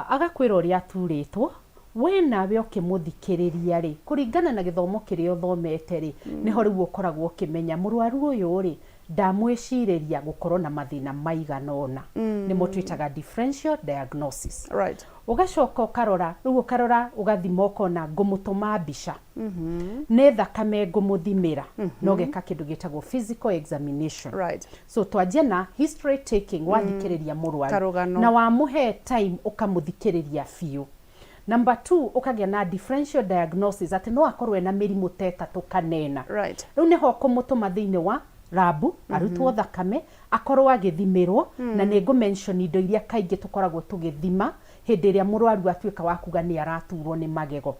Agakwĩra ũrĩa aturĩtwo, we nawe ũkĩmũthikĩrĩria rĩ, kũringana na gĩthomo kĩrĩa ũthomete rĩ, nĩho rĩu ũkoragwo ũkĩmenya mũrwaru ũyũ rĩ, ndamwĩcirĩria gũkorwo na mathĩna maigana ũna. Nĩmo twĩtaga differential diagnosis. Ũgacoka ũkarora, rĩu ũkarora ũgathima ũkona ngũmũtũma mbica, nĩ thakame ngũmũthimĩra, na ũgeka kĩndũ gĩtagwo physical examination. So twanjia na history taking, wathikĩrĩria mũrwaru Karũgano. na wamũhe time ũkamũthikĩrĩria biũ. Number 2, ũkagĩa na differential diagnosis atĩ no akorwo ena mĩrimũ ta ĩtatũ kana ĩna. Rĩu nĩho ũkũmũtũma thĩinĩ wa rabu, arutwo thakame, Akorwo agĩthimĩrwo, na nĩ ngũ mention indo iria kaingĩ tũkoragwo tũgĩthima hĩndĩ ĩrĩa mũrwaru atuĩka wa kuga nĩ araturwo nĩ magego.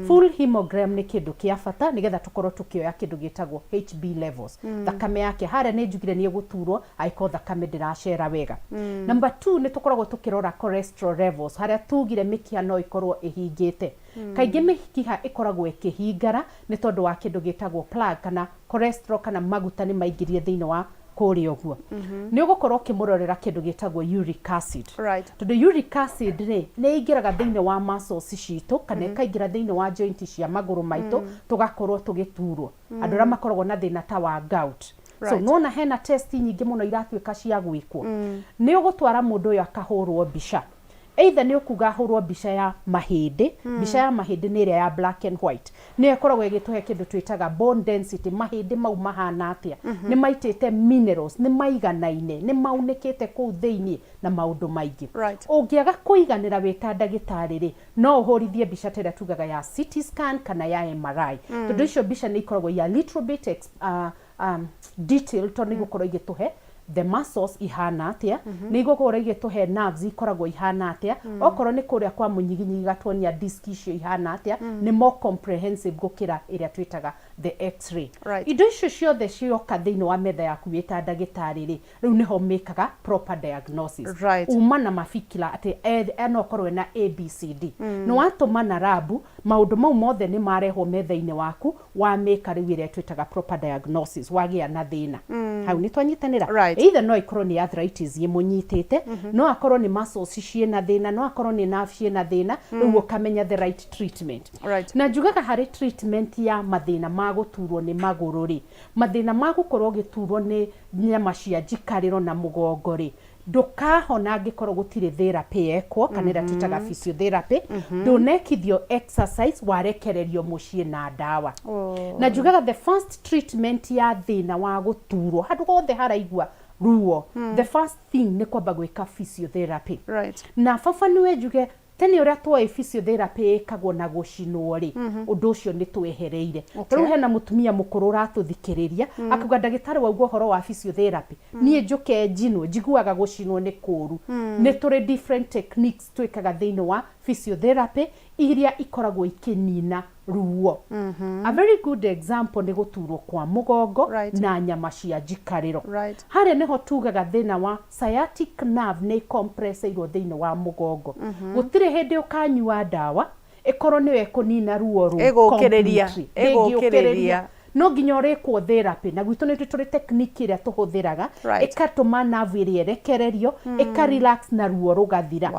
Full hemogram nĩ kĩndũ kĩa bata nĩgetha tũkorwo tũkĩoya kĩndũ gĩtagwo HB levels. Thakame yake harĩa nĩ njugire nĩ ĩgũturwo angĩkorwo thakame ndĩracera wega. Number two, nĩ tũkoragwo tũkĩrora cholesterol levels harĩa tugire mĩkiha no ĩkorwo ĩhingĩte. Kaingĩ mĩkiha ĩkoragwo ĩkĩhingara nĩ tondũ wa kĩndũ gĩtagwo plaque kana cholesterol kana maguta nĩ maingĩrire thĩinĩ wa kũrĩa ũguo. Nĩ ũgũkorwo ũkĩmũrorera kĩndũ gĩtagwo uric acid. Tondũ uric acid rĩ, nĩ ĩingĩraga thĩinĩ wa muscles citũ kana ĩkaingĩra thĩinĩ wa joint cia magũrũ maitũ tũgakorwo tũgĩturwo. Andũ arĩa makoragwo na thĩna ta wa gout. So nĩwona hena test nyingĩ mũno iratuĩka cia gwĩkwo. Nĩ ũgũtwara mũndũ ũyũ akahũrwo mbica. Either nĩ ũkuga ahũrwo mbica ya mahĩndĩ, mbica ya mahĩndĩ nĩ ĩrĩa ya black and white, nĩyo ĩkoragwo ĩgĩtũhe kĩndũ twĩtaga bone density, mahĩndĩ mau mahana atĩa, nĩ maitĩte minerals, nĩ maiganaine, nĩ maunĩkĩte kũu thĩiniĩ na maũndũ maingĩ. Ũngĩaga kũiganĩra wĩ ta ndagĩtarĩ rĩ, no ũhũrithie mbica ta ĩrĩa tugaga ya CT scan kana ya MRI, tondũ icio mbica nĩ ikoragwo i a little bit detailed, tondũ nĩ igũkorwo igĩtũhe the muscles ihana atĩa, nĩ igũkorwo igĩtũhe nerves ikoragwo ihana atĩa, okorwo nĩ kũrĩa kwa mũnyiginyigi gatuonia disc icio ihana atĩa. Nĩ more comprehensive gũkĩra ĩrĩa twĩtaga the x-ray. Indo icio ciothe cioka thĩinĩ wa metha yaku wĩ ta ndagĩtarĩ rĩ, rĩu nĩho mĩkaga proper diagnosis. Uma na mafikira atĩ no akorwo ena ABCD, nĩ watũma na rabu, maũndũ mau mothe nĩ marehwo metha-inĩ waku, wamĩka rĩu ĩrĩa twĩtaga proper diagnosis, wagĩa na thĩna. Hau nĩ twanyitanĩra? Either no ĩkorwo nĩ arthritis ĩmũnyitĩte, no akorwo nĩ muscles ciĩna thĩna, no akorwo nĩ nerve ciĩna thĩna. Rĩu ũkamenya the right treatment. Na njugaga harĩ treatment ya mathĩna ma gũturwo nĩ magũrũ rĩ, mathĩna ma gũkorwo ũgĩturwo nĩ nyama cia njikarĩro na mũgongo rĩ, ndũkahona angĩkorwo gũtirĩ therapy yekwo kana ĩrĩa twĩtaga physiotherapy, ndũnekithio exercise, warekererio mũciĩ na ndawa. Na njugaga the first treatment ya thĩna wa gũturwo handũ hothe haraigua ruo, the first thing nĩ kwamba gwĩka physiotherapy. Na baba nĩwe njuge tene ũrĩa twoĩ physiotherapy ĩkagwo na gũcinwo rĩ, ũndũ ũcio nĩ twehereire. Rĩu hena mũtumia mũkũrũ ũratũthikĩrĩria akauga, "Ndagĩtarĩ, wauga ũhoro wa physiotherapy, niĩ njũke njinwo, njiguaga gũcinwo nĩ kũũru." Nĩ tũrĩ different techniques twĩkaga thĩinĩ wa physiotherapy iria ikoragwo ikĩnina ruo. A very good example nĩ gũturwo kwa mũgongo na nyama cia njikarĩro. Harĩa nĩho tugaga thĩna wa sciatic nerve nĩ compresseirwo thĩinĩ wa mũgongo. Gũtirĩ hĩndĩ ũkanyua ndawa ĩkorwo nĩyo ĩkũnina ruo rũu Ĩgũkĩrĩria, completely. ĩgũkĩrĩria. Ndĩngĩũkĩrĩria. No nginya ũrĩkwo therapy, na gwitũ nĩ tũrĩ technique ĩrĩa tũhũthĩraga ĩkatũma nerve ĩrĩa ĩrekererio, ĩka relax na ruo rũgathira.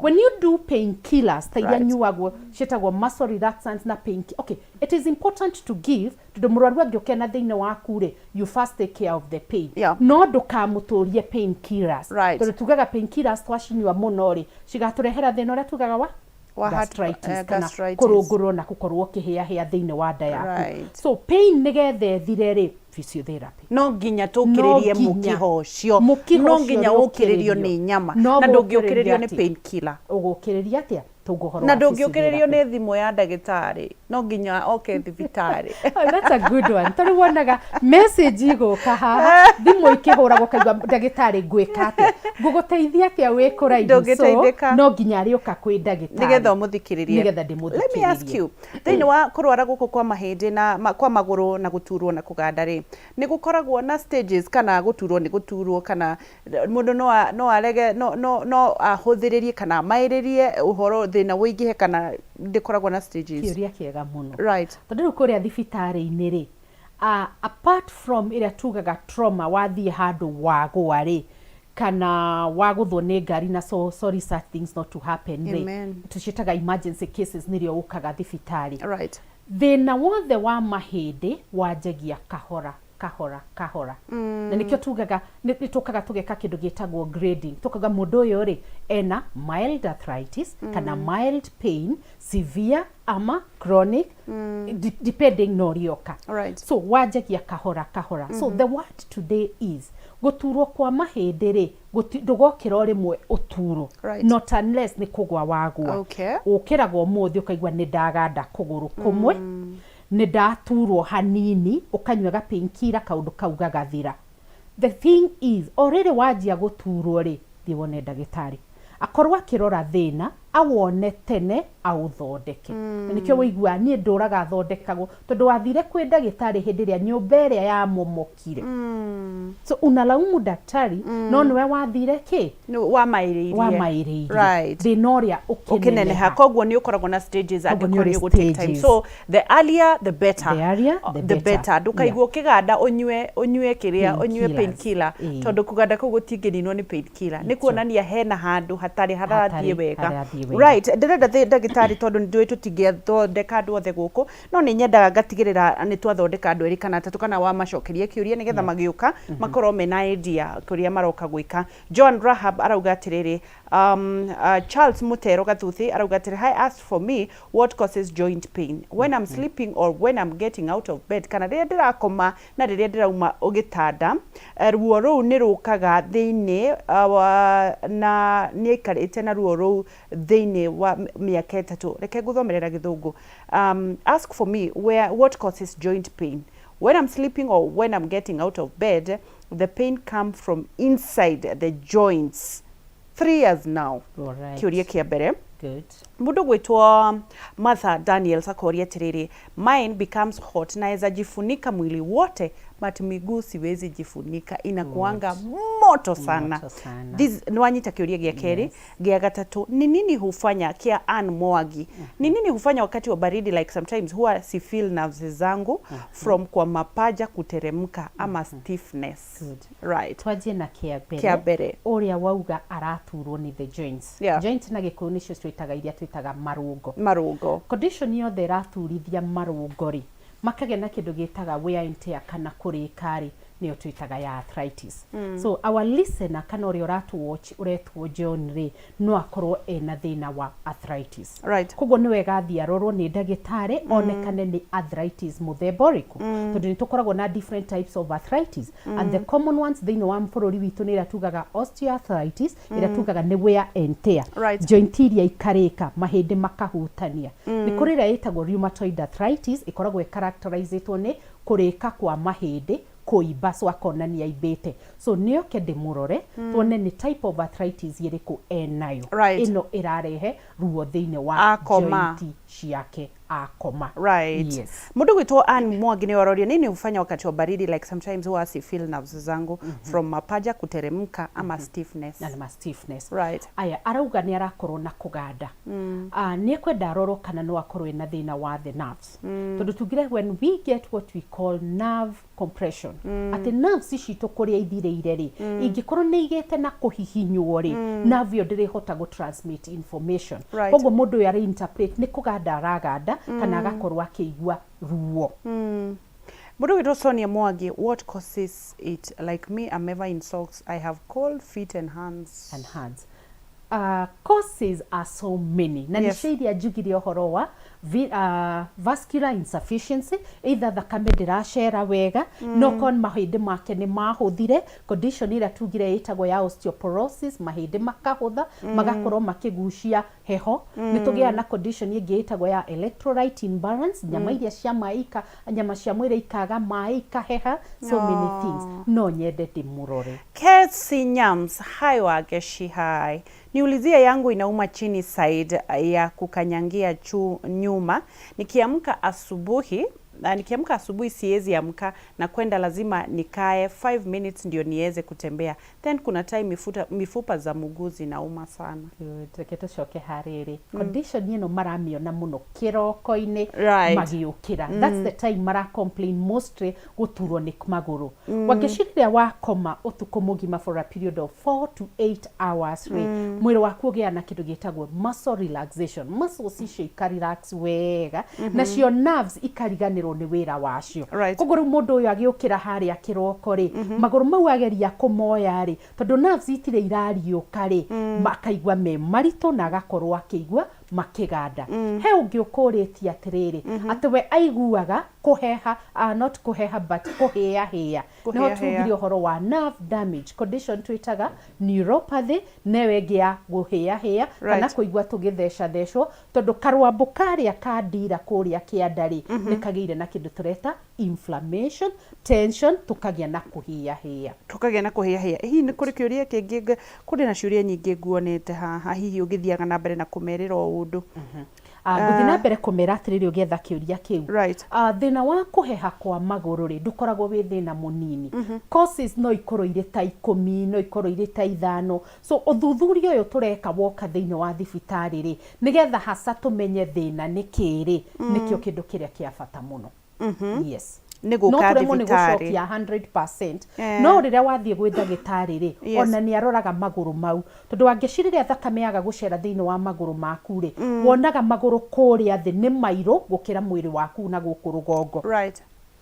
When you do pain killers ta iria nyuagwo ciĩtagwo muscle relaxants na pain, okay, it is important to give, tondũ mũrwaru angĩũka na thĩinĩ waku rĩ, you first take care of the pain, no ndũkamũtũrie pain killers, tondũ tugaga pain killers twacinyua mũno rĩ, cigatũrehera thĩna ũrĩa tugaga wa Wa gastritis kana gastritis. Kũrũngũrwo na gũkorwo ũkĩhĩahĩa thĩinĩ wa nda yaku. So pain nĩgetha ĩthire rĩ, physiotherapy. No nginya tũkĩrĩrie mũkiha ũcio. Mũkiha No ũcio nginya nĩ ũkĩrĩrio ũkĩrĩrio. Nĩ nyama. No Na ndũngĩũkĩrĩrio gũkĩrĩria nĩ atĩa? pain killer. Ũgũkĩrĩria atĩa tũngũhoro Na wa ndũngĩũkĩrĩrio physiotherapy? Nĩ thimũ ya ndagĩtarĩ, no nginya oke thibitarĩ. Oh, that's a good one. Tondũ wonaga message igũka haha, thimũ ikĩhũragwo, ũkaigua, "Ndagĩtarĩ, ngwĩka atĩa? Ngũgũteithia atĩa wĩ kũraihu?" So Ndũngĩteithĩka. no nginya arĩũka kwĩ ndagĩtarĩ nĩgetha ũmũthikĩrĩrie. Nĩgetha ndĩmũthikĩrĩrie. Let me ask you, thĩinĩ wa kũrwara gũkũ kwa mahĩndĩ na kwa magũrũ na gũturwo na kũganda rĩ, nĩ gũkoragwo na stages, kana gũturwo nĩ gũturwo, kana mũndũ no arege, no ahũthĩrĩrie kana amaĩrĩrie ũhoro thĩna ũingĩhe, kana ndĩkoragwo na stages? Kĩũria kĩega mũno. Tondũ rĩu kũrĩa thibitarĩ-inĩ rĩ, apart from ĩrĩa tugaga trauma, wathiĩ handũ wagũa rĩ, kana wagũthwo nĩ ngari, na so sorry such things not to happen rĩ, Amen. tũciĩtaga emergency cases, nĩrĩo ũkaga thibitarĩ. Thĩna wothe wa mahĩndĩ wanjagia kahora kahora kahora, na nĩkĩo tugaga nĩ tũkaga tũgeka kĩndũ gĩtagwo grading, tũkauga mũndũ ũyũ rĩ, ena mild arthritis kana mild pain, severe ama chronic, depending na ũrĩa ũka. So wanjagia kahora kahora. So the word today is gũturwo kwa mahĩndĩ rĩ, ndũgokĩra o rĩmwe ũturwo, not unless nĩ kũgwa wagwa. Ũkĩraga ũmũthĩ ũkaigua nĩ ndaganda kũgũrũ kũmwe, nĩ ndaturwo hanini, ũkanyua ga painkiller, kaũndũ kau gagathira. The thing is, o rĩrĩ wanjia gũturwo rĩ, thiĩ wone ndagĩtarĩ. Akorwo akĩrora thĩna, awone tene, aũthondeke. Na nĩkĩo wũiguaga niĩ ndũraga thondekagwo, tondũ wathire kwĩ ndagĩtarĩ hĩndĩ ĩrĩa nyũmba ĩrĩa yamomokire. So unalaumu daktari, no nĩwe wathire kĩ? Wamaĩrĩirie. Wamaĩrĩirie. Right. Thĩna ũrĩa ũkĩneneha. Ũkĩneneha. Koguo nĩ ũkoragwo na stages Koguo nĩ angĩkorwo ũrĩ nĩ ũgũ take time. stages. So the earlier the better. The earlier, the The better. better. Ndũkaigua ũkĩganda ũnyue ũnyue kĩrĩa ũnyue Painkillers. painkiller Ĩĩ. tondũ kũganda kũu gũtingĩninwo nĩ painkiller. Nĩ kuonania hena handũ hatarĩ harathiĩ Hatarĩ wega. harathiĩ wega. Right. Ndĩrenda ndagĩtarĩ tondũ nĩ njũĩ tũtingĩthondeka andũ othe gũkũ no nĩ nyendaga ngatigĩrĩra nĩ twathondeka andũ erĩ kana atatũ kana wamacokeria kĩũria nĩgetha magĩũka makorwo mena idea kũrĩa maroka gwĩka. Joan Rahab arauga atĩrĩrĩ, Charles Mutero Gathuthi arauga atĩrĩ, hi, asked for me what causes joint pain when I'm sleeping or when I'm getting out of bed, kana rĩrĩa ndĩrakoma na rĩrĩa ndĩrauma gĩtanda, ruo rũu nĩ rũkaga thĩinĩ wa, na nĩ aikarĩte na ruo rũu thĩinĩ wa mĩaka 3. Reke ngũthomerera Gĩthũngũ. Ask for me where what causes joint pain when I'm sleeping or when I'm getting out of bed, the pain come from inside the joints. 3 years now. Alright. Kĩũria kĩa mbere. Good. Mũndũ gwĩtwo Martha Daniels akoria atĩrĩrĩ, mine becomes hot, naweza jifunika mwili wote but miguu siwezi jifunika, inakuanga moto sana. Moto sana. This nĩwanyita kĩũria gĩa kerĩ. Gĩa gatatũ, ni nini hufanya kia Ann Mwagi, ni nini hufanya wakati wa baridi, like sometimes huwa si feel nerves zangu from kwa mapaja kuteremka ama stiffness. Good. Right. Twanjie na kĩa mbere. Kĩa mbere. Ũrĩa wauga araturwo nĩ the joints. Yeah. Joints na Gĩkũyũ nĩcio twĩtaga iria twĩtaga marũngo. Marũngo. Condition yothe ĩraturithia marũngo rĩ, makagĩa na kĩndũ gĩtaga wear and tear kana kũrĩka rĩ, nĩyo twĩtaga ya arthritis. So our listener kana ũrĩa ũratũ watch ũretwo John rĩ, no akorwo ena thĩna wa arthritis. Right. Koguo nĩ wega athiĩ arorwo nĩ ndagĩtarĩ onekane nĩ arthritis mũthemba ũrĩkũ, tondũ nĩ tũkoragwo na different types of arthritis, and the common ones thĩinĩ wa bũrũri witũ nĩ ĩrĩa tugaga osteoarthritis, ĩrĩa tugaga nĩ wear and tear. Right. Joint iria ikarĩka, mahĩndĩ makahutania. Nĩ kũrĩ ĩrĩa ĩtagwo rheumatoid arthritis, ĩkoragwo ĩcharacterizĩtwo nĩ kũrĩka kwa mahĩndĩ, kũimba, so akonania aimbĩte. So nĩoke ndĩmũrore tuone nĩ type of arthritis ĩrĩkũ enayo. Right. Ĩno ĩrarehe ruo thĩinĩ wa Akoma. joint ciake akoma. Right. Yes. Mũndũ gwĩtwo Ann Mwangi nĩ aroria nini hufanya wakati wa baridi, like sometimes huwa si feel nerves zangu from mapaja kuteremka ama stiffness. Na ma stiffness. Right. Aya, arauga nĩ arakorwo na kũganda. Nĩ ekwenda arorwo kana no akorwo ena thĩna wa the nerves. Tondũ tugire when we get what we call nerve compression, atĩ nerves citũ kũrĩa ithirĩire rĩ, ingĩkorwo nĩ igĩte na kũhihinywo rĩ, nerve ĩyo ndĩrĩhota gũ transmit information. Right. Koguo mũndũ ũyũ arĩ interpret nĩ kũganda araganda kana agakorwo akĩigua ruo. Mũndũ gwĩtwo Sonia Mwangi, what causes it? Like me, I'm ever in socks. I have cold feet and hands. And hands. Causes are so many. Na Yes. nĩcio iria njugire ũhoro wa vascular insufficiency, either thakame ndĩracera wega, no korwo mahĩndĩ make nĩ mahũthire, condition ĩrĩa tugire ĩtagwo ya osteoporosis, mahĩndĩ makahũtha, magakorwo makĩgucia heho. Nĩ tũgĩaga na condition ĩngĩ ĩtagwo ya electrolyte imbalance, nyama iria cia maĩ nyama cia mwĩrĩ ikaga maĩ ikaheha, so many things. No nyende ndĩmũrore. Kesi Nyams, hi Wageshi, hi. Niulizie yangu inauma chini side ya kukanyangia nyuma. Nikiamka asubuhi, na nikiamka asubuhi siwezi amka na kwenda, lazima nikae 5 minutes ndio niweze kutembea. Then kuna time mifupa za mguu zinauma sana. Good. Reke tũcoke harĩrĩ condition ĩno maramĩona mũno kĩroko-inĩ. Right. Magĩũkĩra, that's the time mara complain mostly gũturwo nĩ magũrũ. Wangeci rĩrĩa wakoma ũtukũ mũgima for a period of 4 to 8 hours rĩ, mwĩrĩ waku ũgĩaga na kĩndũ gĩtagwo muscle relaxation. Muscles icio ikarelax wega, nacio nerves ikariganĩrwo nĩ wĩra wacio. Right. Koguo rĩu mũndũ ũyũ agĩũkĩra harĩa kĩroko rĩ, magũrũ mau ageria kũmoya rĩ, tondũ nerves itirĩ irariũka rĩ, makaigua me maritũ na agakorwo akĩigua makĩganda. He ũngĩ ũkũrĩtie atĩrĩrĩ, atĩ we aiguaga kũheha, not kũheha but kũhĩahĩa. Nĩho Kũhĩahĩa. tugire ũhoro wa nerve damage condition twĩtaga neuropathy, neyo ĩngĩ ya kũhĩahĩa kana kũigua tũgĩthecathecwo, tondũ karwambũ karĩa ka ndira kũrĩa kĩanda rĩ, nĩ kagĩire na kĩndũ tũreta inflammation, tension, tũkagĩa na kũhĩahĩa. Tũkagĩa na kũhĩahĩa. Hihi nĩ kũrĩ kĩũria kĩngĩ? Kũrĩ na ciũria nyingĩ nguonete haha, hihi ũngĩthiaga na mbere na kũmerĩra o ũndũ. Ngũthiĩ na mbere kũmera atĩrĩrĩ ũgĩetha kĩũria kĩu. Right. Thĩna wa kũheha kwa magũrũ rĩ, ndũkoragwo wĩ thĩna mũnini. Causes no ikorwo irĩ ta 10, no ikorwo irĩ ta 5. So ũthuthuria ũyũ tũreka woka thĩinĩ wa thibitarĩ rĩ, nĩgetha hasa tũmenye thĩna nĩ kĩĩ rĩ, nĩkĩo kĩndũ kĩrĩa kĩa bata mũno. Yes. Nĩ gũka No tũremwo nĩ thibitarĩ. gũcokia 100%. No rĩrĩa wathiĩ gwĩ ndagĩtarĩ rĩ, ona nĩ aroraga magũrũ mau. Tondũ wangeci rĩrĩa thakame yaga gũcera thĩinĩ wa magũrũ maku rĩ, wonaga magũrũ kũrĩa thĩ nĩ mairũ gũkĩra mwĩrĩ waku na gũkũ rũgongo.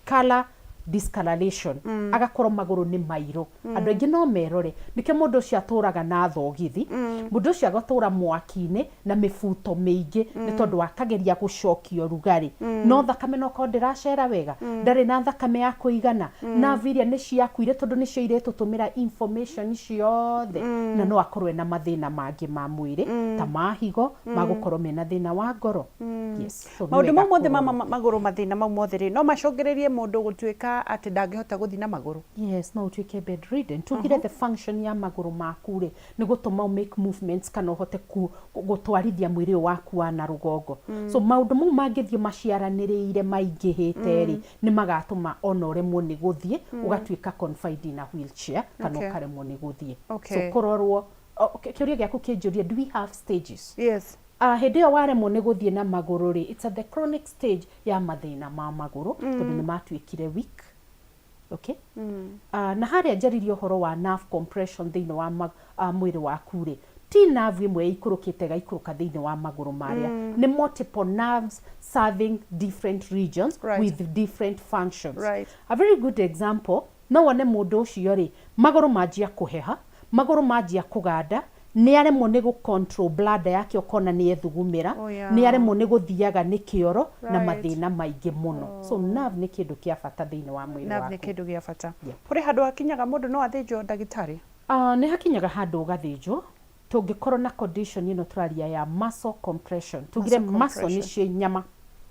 Color discoloration. Agakorwo magũrũ nĩ mairũ. Andũ aingĩ no merore. Nĩkĩo mũndũ ũcio atũraga na thogithi, mũndũ ũcio agatũra mwaki-inĩ na mĩbuto mĩingĩ, nĩ tondũ akageria gũcokia ũrugarĩ. No thakame no korwo ndĩracera wega, ndarĩ na thakame ya kũigana, nerve iria nĩ ciakuire tondũ nĩcio iretũtũmĩra information ciothe, na no akorwo ena mathĩna mangĩ ma mwĩrĩ ta ma higo, ma gũkorwo mena thĩna wa ngoro. Yes. So nĩ Maũndũ wega mau mothe ma kũrorwo. Magũrũ, mathĩna mau mothe rĩ, no macũngĩrĩrie mũndũ gũtuĩka atĩ ndangĩhota gũthiĩ na magũrũ? Yes, no ũtuĩke bedridden. Tugire the function ya magũrũ maku rĩ, nĩ gũtũma ũ make movements kana ũhote gũtwarithia mwĩrĩ ũyũ waku wa na rũgongo. So maũndũ mau mangĩthiĩ maciaranĩrĩire maingĩhĩte rĩ, nĩ magatũma ona ũremwo nĩ gũthiĩ, ũgatuĩka confined in a wheelchair kana ũkaremwo nĩ gũthiĩ. So kũrorwo, kĩũria gĩaku kĩnjũria, do we have stages? Yes. Hĩndĩ ĩyo waremwo nĩ gũthiĩ na magũrũ rĩ, it's at the chronic stage ya mathĩna ma magũrũ, tondũ nĩ matuĩkire weak. Okay? Na harĩa njaririe ũhoro wa nerve compression thĩinĩ wa mwĩrĩ waku rĩ, ti nerve ĩmwe ĩikũrũkĩte ĩgaikũrũka thĩinĩ wa magũrũ marĩa. Nĩ multiple nerves serving different regions with different functions. A very good example, no wone mũndũ ũcio rĩ, magũrũ manjia kũheha, magũrũ manjia kũganda, nĩ aremwo nĩ gũ control bladder yake, ũkona nĩ ethugumĩra, nĩ aremwo nĩ gũthiaga nĩ kĩoro na mathĩna maingĩ mũno. So nerve nĩ kĩndũ kĩa bata thĩinĩ wa mwĩrĩ Nerve nĩ waku. kĩndũ gĩa bata. Kũrĩ handũ hakinyaga mũndũ no athĩnjwo, ndagĩtarĩ? Nĩ hakinyaga handũ ũgathĩnjwo, tũngĩkorwo na condition ĩno tũraria ya muscle compression. Tugire Muscle muscle compression. nĩcio nyama.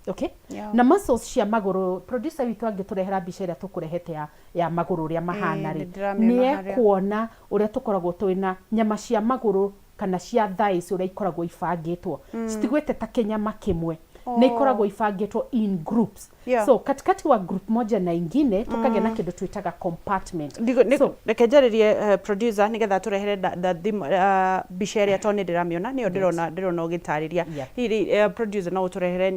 Okay? Na muscles cia magũrũ, producer witũ angĩtũrehera mbica ĩrĩa tũkũrehete ya magũrũ ũrĩa mahana rĩ, Nĩ ndĩramĩona nĩ harĩa. ekuona ũrĩa tũkoragwo twĩna nyama cia magũrũ kana cia thighs ũrĩa ikoragwo ibangĩtwo. Citigwĩte ta kĩnyama kĩmwe. Nĩ ikoragwo ibangĩtwo in groups. So katikati wa group moja na ingine tũkagĩa na kĩndũ twĩtaga compartment. So, reke njarĩrie producer nĩgetha atũrehere mbica ĩrĩa, tondũ nĩ ndĩramĩona, nĩyo ndĩrona ũgĩtarĩria. Hihi producer no ũtũrehere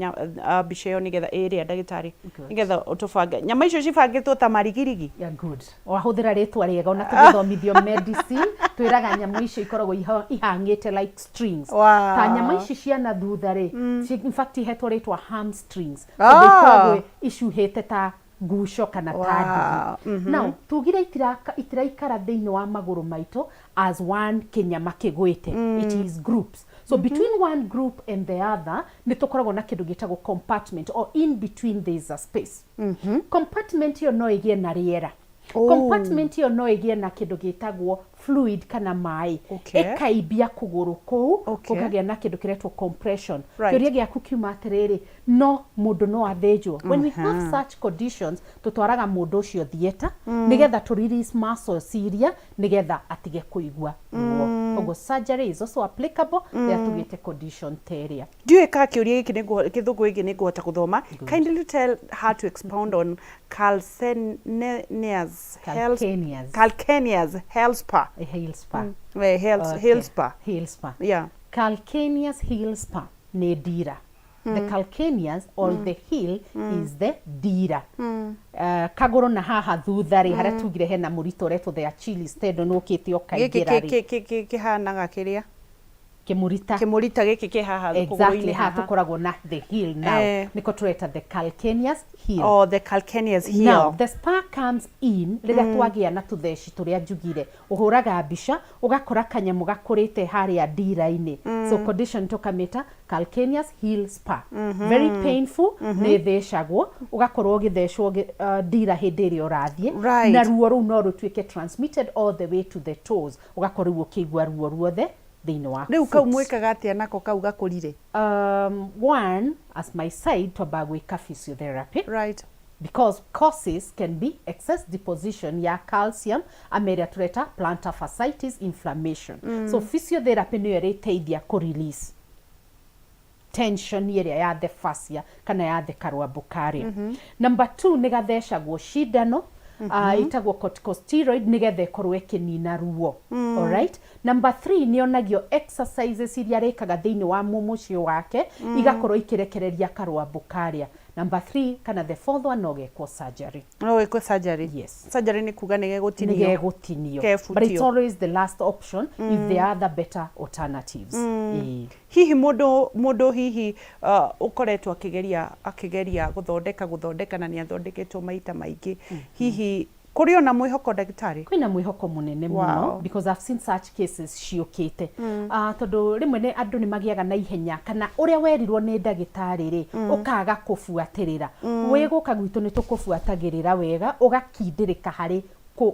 mbica ĩyo nĩgetha ĩrĩa ndagĩtarĩ, nĩgetha ũtũbange nyama icio cibangĩtwo ta marigirigi? Yeah, good. Wahũthĩra rĩtwa rĩega, ona tũgĩthomithio medicine twĩraga nyamũ icio ikoragwo ihang'ĩte like strings. Ta nyama ici cia na thutha rĩ, in fact ihetwo rĩtwa hamstrings, tondũ ikoragwo icuhĩte ta nguco kana ta ndigi. Now tugire itiraikara thĩinĩ wa magũrũ maitũ as one kĩnyama kĩgwĩte. It is groups. So between one group and the other nĩ tũkoragwo na kĩndũ gĩtagwo compartment, or in between there is a space. Compartment ĩyo no ĩgĩe na rĩera. Compartment ĩyo no ĩgĩe na kĩndũ gĩtagwo fluid kana maĩ, ĩkaimbia kũgũrũ kũu, gũkagĩa na kĩndũ kĩretwo compression. Kĩũria gĩaku kiuma atĩrĩrĩ, no mũndũ no athĩnjwo? When we have such conditions, tũtwaraga mũndũ ũcio theatre nĩgetha tũ release muscles iria nĩgetha atige kũigua ruo. Koguo surgery is also applicable rĩrĩa tũgĩte condition ta ĩrĩa. Ndiũĩ ka kĩũria gĩkĩ gĩthũngũ gĩkĩ nĩ ngũhota gũthoma. Kindly tell her to expound on calcaneus. Calcaneus. Calcaneus heel spur. Heel spur. Heel spur. Heel spur. Yeah. Calcaneus heel spur nĩ ndira. The calcaneus or the heel is the ndira. Kagũrũ na haha thutha rĩ, harĩa tugire hena mũrito ũretwo the Achilles tendon ũkĩte Gĩkĩ ũkaingĩra rĩ. Kĩhanaga kĩrĩa? Kĩmũrita. Kĩmũrita gĩkĩ kĩ haha Exactly, kũgũrũ-inĩ haha haha. tũkoragwo na the heel now. Nĩko tũreta the calcaneus heel. Oh, the calcaneus heel. Now, the spur comes in rĩrĩa twagĩa na tũtheci tũrĩa njugire. Ũhũraga mbica, ũgakora kanyamũ gakũrĩte harĩa ndira-inĩ. So condition tũkamĩta calcaneus heel spur. Very painful, nĩ ĩthecagwo, ũgakorwo ũgĩthecwo ndira hĩndĩ ĩrĩa ũrathiĩ. Na ruo rũu no rũtuĩke transmitted all the way to the toes. Ũgakorwo rĩu ũkĩigua ruo ruothe thĩinĩ wa Rĩu kau foot. Mwĩkaga atĩa nako kau gakũrire? One, as my side, twambaga gwĩka physiotherapy. Because causes can be excess deposition ya calcium, ama ĩrĩa tũreta plantar fasciitis inflammation. So physiotherapy nĩyo ĩrĩteithia kũ release tension ĩrĩa ya the fascia kana ya the karwambũ karĩa. Number two, nĩ gathecagwo cindano ĩtagwo corticosteroid nĩgetha ĩkorwo ĩkĩnina ruo. Alright, number three, nĩ onagio exercises iria arĩkaga thĩinĩ wa mũciĩ wake igakorwo ikĩrekereria karwambũ karĩa. Number three kana the fourth one, no gekwo surgery. No wĩkwo surgery? Yes. Surgery nĩ kuga nĩ gegũtinio? Nĩ gegũtinio. Kebutio. But it's always the last option if there are other better alternatives. Ĩĩ. Hihi mũndũ hihi ũkoretwo akĩgeria gũthondeka na nĩ athondeketwo maita maingĩ, hihi kũrĩ ona mwĩhoko, ndagĩtarĩ? Kwĩna mwĩhoko mũnene mũno, because I've seen such cases ciũkĩte. Tondũ rĩmwe nĩ andũ nĩ magĩaga na ihenya kana ũrĩa werirwo nĩ ndagĩtarĩ rĩ, ũkaga kũbuatĩrĩra. Wĩ gũka gwitũ nĩ tũkũbuatagĩrĩra wega, ũgakindĩrĩka harĩ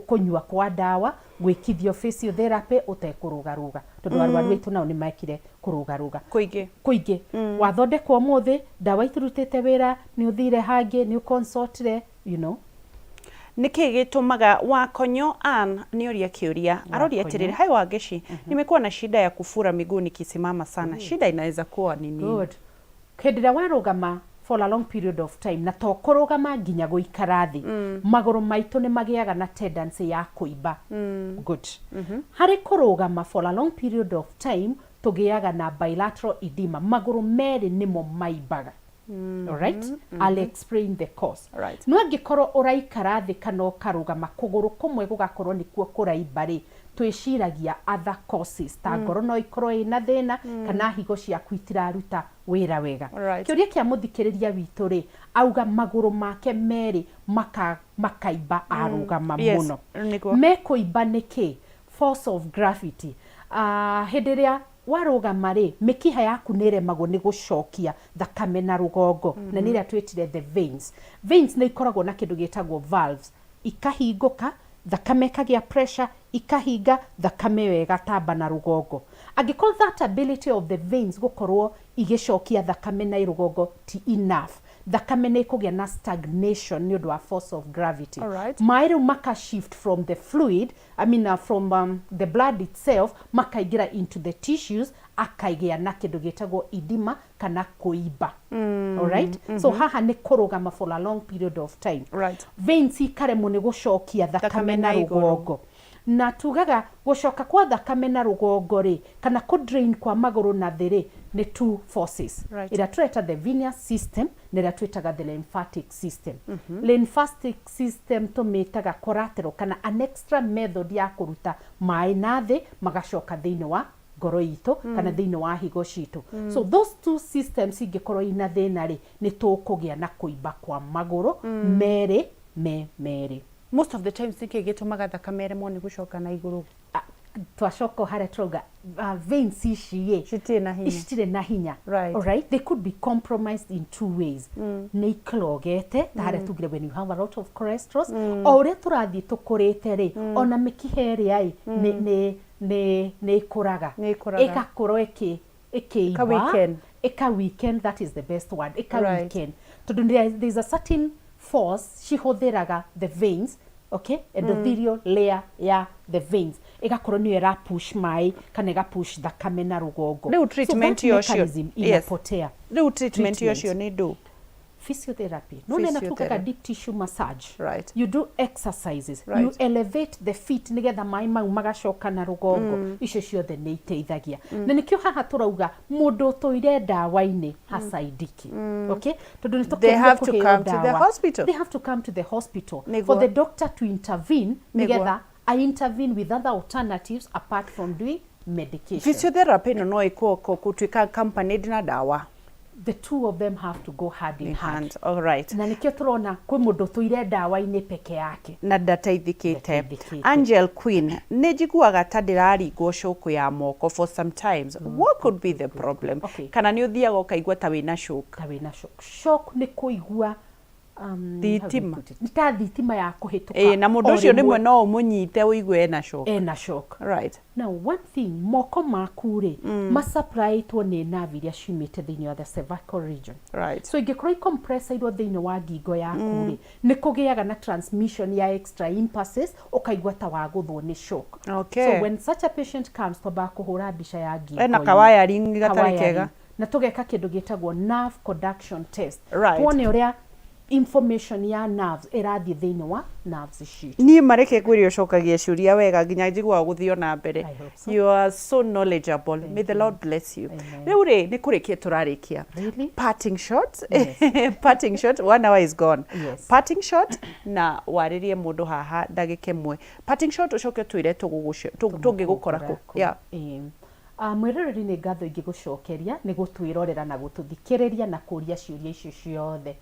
kũnyua kwa ndawa, gwĩkithio physiotherapy ũtekũrũgarũga, tondũ arwaru aitũ nao nĩ mekire kũrũgarũga kũingĩ. Kũingĩ. Wathondekwo ũmũthĩ, ndawa itirutĩte wĩra, nĩ ũthire hangĩ, nĩ ũconsultire. Nĩkĩ gĩtũmaga Wakonyo Ann nĩ oria kĩũria, aroria Wakonyo. atĩrĩrĩ, "Hi Wangeshi, nimekuwa na shida ya kufura miguu nikisimama sana. Shida inaweza kuwa ni nini?" Good. Hĩndĩ ĩrĩa warũgama for a long period of time, na to kũrũgama, nginya gũikara thĩ, magũrũ maitũ nĩ magĩaga na tendency ya kũimba. Good. Harĩ kũrũgama for a long period of time, tũgĩaga na bilateral edema, magũrũ merĩ nĩmo maimbaga. Alright? I'll explain the cause. No angĩkorwo ũraikara thĩ kana ũkarũgama, kũgũrũ kũmwe gũgakorwo nĩkuo kũraimba rĩ, twĩciragia other causes ta ngoro no ikorwo ĩna thĩna kana higo ciaku itiraruta wĩra wega. Kĩũria kĩa mũthikĩrĩria witũ rĩ, auga magũrũ make merĩ makaimba arũgama mũno. Mekũimba nĩkĩ? Force of gravity. Hĩndĩ ĩrĩa warũgama rĩ, mĩkiha yaku nĩ ĩremagwo nĩ gũcokia thakame na rũgongo, na nĩ ĩrĩa twĩtire the veins. Veins nĩ ikoragwo na kĩndũ gĩtagwo valves, ikahingũka, thakame ĩkagĩa pressure, ikahinga, thakame ĩyo ĩgatamba na rũgongo. Angĩkorwo that ability of the veins gũkorwo igĩcokia thakame na rũgongo ti enough, thakame nĩ ĩkũgĩa na stagnation nĩ ũndũ wa force of gravity. Maĩ rĩu maka shift from the fluid, I mean, from the blood itself, makaingĩra into the tissues, akagĩa na kĩndũ gĩtagwo edema kana kũimba. Alright? So haha nĩ kũrũgama for a long period of time, veins ikaremwo nĩ gũcokia thakame Thakame na na igũrũ. rũgongo. Na tugaga gũcoka kwa thakame na rũgongo rĩ, kana kũ drain kwa magũrũ na thĩ rĩ, nĩ two forces, ĩrĩa tũreta the venous system na ĩrĩa twĩtaga the lymphatic system. Lymphatic system tũmĩtaga collateral kana an extra method ya kũruta maĩ na thĩ magacoka thĩinĩ wa ngoro itũ kana thĩinĩ wa higo citũ. So those two systems ingĩkorwo ina thĩna rĩ, nĩ tũkũgĩa na kũimba kwa magũrũ merĩ me merĩ. Most of the times, nĩkĩ gĩtũmaga thakame ĩremwo nĩ gũcoka na igũrũ? Ah, twacoka o harĩa tũrauga, veins ici ĩ Citirĩ na hinya. Citirĩ na hinya. Alright? They could be compromised in two ways. Nĩ iclogete, ta harĩa tugire, when you have a lot of cholesterol. O ũrĩa tũrathiĩ tũkũrĩte rĩ, ona mĩkiha ĩrĩa ĩ nĩ ĩkũraga. Nĩ ĩkũraga. Ĩgakorwo ĩkĩimba. Ĩka weaken. Ĩka weaken, that is the best word, ĩka weaken, tondũ there is a certain force cihũthĩraga the veins, okay, endothelial layer ya the veins ĩgakorwo nĩyo ĩra push maĩ kana ĩga push thakame na rũgongo. Rĩu treatment So that yocio mechanism inapotea. Rĩu treatment Treatment. yocio nĩ ndũ? Physiotherapy, no nena tugaga Physiotherapy. deep tissue massage. You do exercises, you elevate the feet nigetha maĩ mau magacoka na rũgongo. Icio ciothe nĩ iteithagia, na nĩkĩo haha tũrauga mũndũ ũtũire ndawa-inĩ hasaidiki, okay, tondũ nĩ They have to tũkĩrire come to the ndawa. hospital. They have to come to the hospital Nĩguo. for the doctor to intervene, Nĩguo. nigetha I intervene with other alternatives apart from doing medication. Physiotherapy ĩno no ĩkwo gũtuĩka accompanied na ndawa? The two of them have to go hand in hand. Hand. All right. Na nĩkĩo tũrona kwĩ mũndũ ũtũire ndawa-inĩ peke yake na ndateithĩkĩte. Ndateithĩkĩte. Angel Queen, nĩ njiguaga ta ndĩraringwo cũkũ ya moko for sometimes. What could be the problem? Okay. Kana nĩ ũthiaga ũkaigua ta wĩna shock? Ta wĩna shock. Shock nĩ kũigua Thitima. How do you put it? Nĩ ta thitima ya kũhĩtũka Ĩĩ, na mũndũ o ũcio rĩmwe. rĩmwe no ũmũnyite ũigue ena shock. Ena shock. Right. Now one thing, moko maku rĩ, masupplyĩtwo nĩ nerve iria ciumĩte thĩinĩ wa the cervical region. Right. So ingĩkorwo icompressirwo thĩinĩ wa ngingo yaku rĩ, nĩ kũgĩaga na transmission ya extra impulses, ũkaigua ta wagũthwo nĩ shock. Okay. So when such a patient comes, twambaga kũhũra mbica ya ngingo. Ena ka-wiring gatarĩ Ka-wiring. kega. Na tũgeka kĩndũ gĩtagwo nerve conduction test. Right. Tuone ũrĩa information ya nerves ĩrathiĩ thĩinĩ wa nerves citũ. Niĩ mareke ngwĩre ũcokagia ciũria wega nginya njiguaga gũthiĩ ona mbere. I hope so. You are so knowledgeable. May the Lord bless you. Rĩu rĩ, nĩ kũrĩkia tũrarĩkia. Really? Parting shot. Yes. Parting shot. One hour is gone. Yes. Parting shot na warĩrie mũndũ haha ndagĩka ĩmwe. Parting shot ũcoke ũtwĩre tũngĩgũkora kũ. Yeah. Ĩĩ. Mwĩroreri nĩ ngatho ingĩgũcokeria nĩ gũtwĩrorera na gũtũthikĩrĩria na kũria ciũria icio ciothe.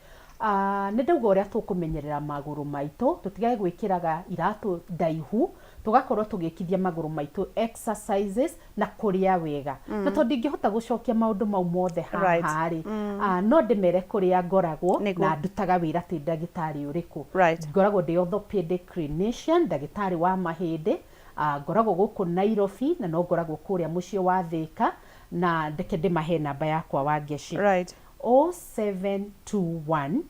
Nĩ ndauga ũrĩa tũkũmenyerera magũrũ maitũ, tũtigage gwĩkĩraga iratũ ndaihu, tũgakorwo tũgĩkithia magũrũ maitũ exercises na kũrĩa wega. Na tondũ ndingĩhota gũcokia maũndũ mau mothe haha rĩ, no ndĩmere kũrĩa ngoragwo na ndutaga wĩra twĩ ndagĩtarĩ ũrĩkũ. Right. Ngoragwo ndĩ orthopedic clinician, ndagĩtarĩ wa mahĩndĩ. Ngoragwo gũkũ Nairobi na no ngoragwo kũrĩa mũciĩ wa Thĩka, na ndeke ndĩmahe namba yakwa wa Ngeci. Right. 0721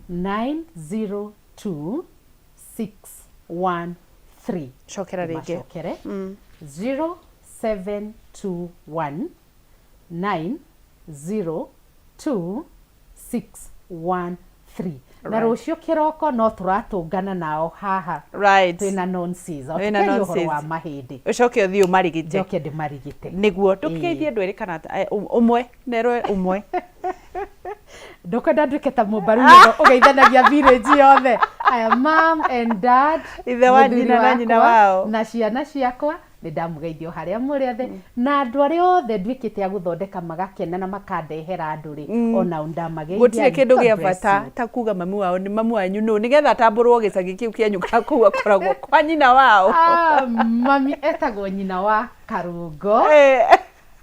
902 613. Cokera rĩngĩ. Ndĩmacokere. 0721 902 613. Na Right. rũciũ kĩroko no tũratũngana nao haha. Right. Twĩna nonsense. Wĩna Tũkĩaria ũhoro wa nonsense. mahĩndĩ. Ũcoke ũthiĩ ũmarigite. Njoke ndĩmarigite. Nĩguo ndũkĩgeithie andũ erĩ kana ũmwe nerwo ũmwe. Ndũkwenda nduĩke ta mũmbaru ũguo ũgeithanagia village yothe. Aya, mom and dad, Ithe wa mũthuri nyina na nyina wakwa, wao. na ciana ciakwa, nĩ ndamũgeithia o harĩa mũrĩ othe, na andũ arĩa othe nduĩkĩte a gũthondeka magakena na makandehera andũ rĩ, onao ndamageithia. Gũtirĩ kĩndũ God gĩa bless bata you. ta kuga mami wao nĩ mami wanyu nũ nĩgetha atambũrwo gĩcagi kĩu kĩanyu ka kũu akoragwo kwa nyina wao. Mami etagwo nyina wa Karũngo.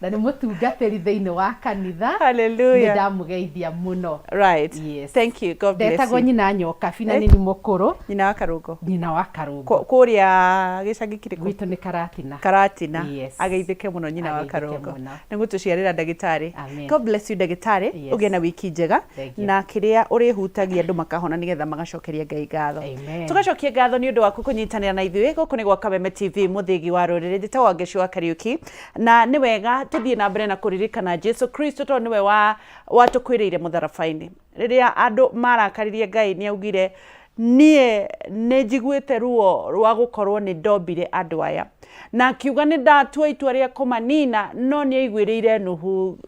Na nĩ mũtungatĩri thĩinĩ wa kanitha. Hallelujah. Nĩ ndamũgeithia mũno. Right. Yes. Thank you. God bless Ndetagwo you. nyina Nyokabi na nĩ ni mũkũrũ. Nyina wa Karũngo. Nyina wa Karũngo. Kũrĩa gĩcagi kĩrĩkũ? Gwitũ nĩ Karatina. Karatina. Yes. Ageithĩke mũno nyina wa Ageithĩke Karũngo. mũno. Nĩ gũtũciarĩra ndagĩtarĩ. Amen. God bless you ndagĩtarĩ. Yes. Ũgĩe na wiki njega. Thank you. Na kĩrĩa ũrĩhutagia andũ makahona nĩgetha magacokeria Ngai ngatho. Amen. Tũgacokia ngatho nĩ ũndũ waku kũnyitanĩra na ithuĩ. Gũkũ nĩ gwa Kameme TV mũthĩgi wa rũrĩrĩ. Njĩtagwo Wangeci wa Kariũki. Na nĩ wega tũthiĩ na mbere na kũririkana Jesu Kristo tondũ nĩwe watũkuĩrĩire mũtharaba-inĩ. Rĩrĩa andũ marakaririe Ngai nĩ augire niĩ nĩ njiguĩte ruo rwa gũkorwo nĩ ndombire andũ aya. Na akiuga nĩ ndatua itua rĩa kũmanina, no nĩ aiguĩrĩire Nuhu,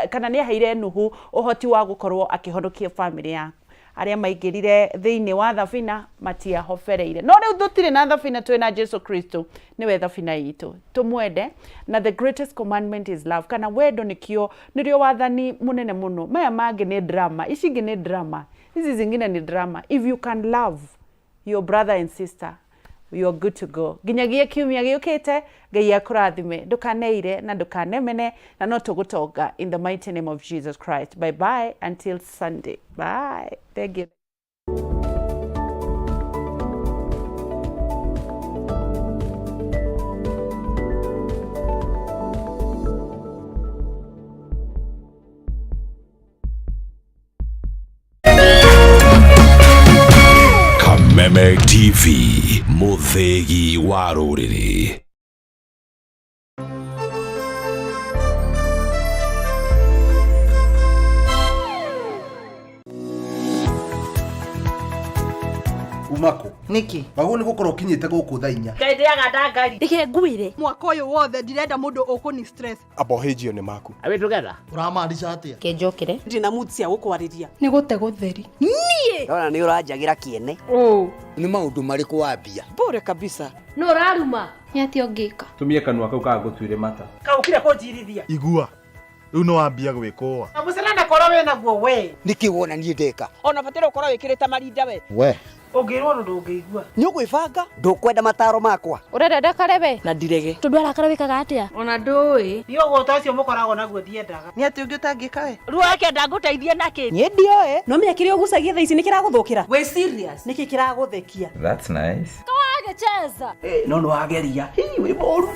kana nĩ aheire Nuhu ũhoti wa gũkorwo akĩhonokia bamĩrĩ yake. Arĩa maingĩrire thĩinĩ wa thabina matiahobereire. No rĩu tũtirĩ na thabina, twĩna Jesu Kristo, nĩwe thabina itũ. Tũmwende, na the greatest commandment is love. Kana wendo nĩkĩo, nĩrĩo wathani mũnene mũno. Maya mangĩ nĩ drama, ici ingĩ nĩ drama. Hizi zingine ni drama. If you can love your brother and sister, you are good to go. Nginyagia kiumia gĩũkĩte, Ngai akũrathime. Ndũkaneire na ndũkanemene, na no tũgũtonga in the mighty name of Jesus Christ. Bye bye until Sunday. Bye. Thank you. Kameme TV, mũthĩgi wa rũrĩrĩ. Umako Niki? Wagwo nĩ gũkorwo ũkinyĩte gũkũ thaa inya. Ngai ndĩaga ndangari. Reke ngwĩre. Mwaka ũyũ wothe ndirenda mũndũ ũkũni stress. Abohĩnjio nĩ maku. Are we together? Ũramaanisha atĩa? Kenjokere. Ndina mood cia gũkwarĩria. Nĩ gũte gũtheri. Niĩ. Ndona nĩ ũranjagĩra kĩene. Nĩ maũndũ marĩkũ wambia? Bure kabisa. No ũraruma. Nĩ atĩa ũngĩka? Tumie kanua kau kagũtuire mata. Kaũkire kũnjirithia. Igua. Rĩu nĩ wambia gwĩkũa. Na mũcere na koro wĩnaguo we. Nĩkĩ wona niĩ ndeka? Ona bataire gũkorwo wĩkĩrĩte marinda we. We. Ũngĩrwo ũndũ ndũngĩigua. Nĩ ũgwĩbanga ndũkwenda mataro makwa. Ũrenda ndakare we? Na ndirege. Tondũ arakara wĩkaga atĩa? Ona ndũĩ. Niĩ ũgũta ũcio mũkoragwo naguo ndiendaga. Nĩ atĩ ũngĩ ũtangĩka we? Ruo ngũteithie nakĩ? Niĩ ndioĩ. No menya kĩrĩa ũgucagia thaa ici nĩ kĩragũthũkĩra. Wĩ serious? Nĩkĩ kĩragũthekia? That's nice. Kawagĩcheza. No nĩ wageria. Hii wĩ mũru.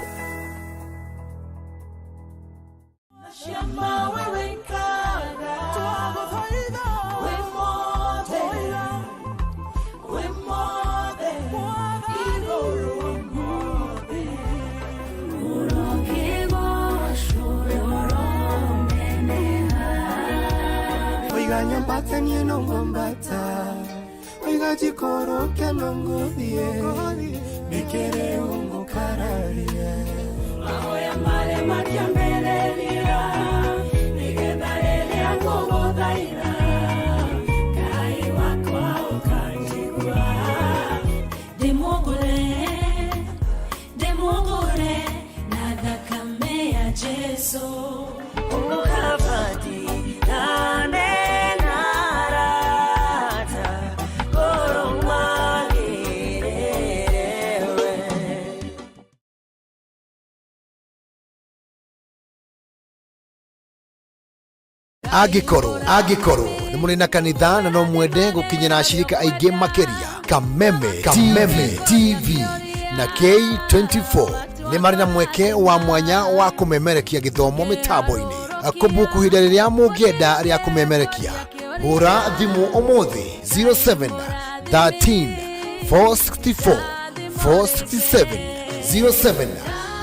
Oiga nyambata niĩ no ngwambata oiga njikũrũke no ngũthiĩ nĩkĩrĩ ũngũkararia mahoya marĩa matiambĩrĩria nĩgetha rĩrĩa ngũgũthaitha Ngai wakwa ũkanjigua ndĩmũgũre ndĩmũgũre na thakame ya Jesũ. Angĩkorwo nĩ mũrĩ na kanitha na no mwende gũkinyĩra ashirika aingĩ makĩria, Kameme Kameme TV na K24 nĩ marĩ na mweke wa mwanya wa kũmemerekia gĩthomo mĩtambo-inĩ. Kũbuku ihinda rĩrĩa mũngĩenda rĩa kũmemerekia, hũra thimũ ũmũthĩ 07 13 464 467 07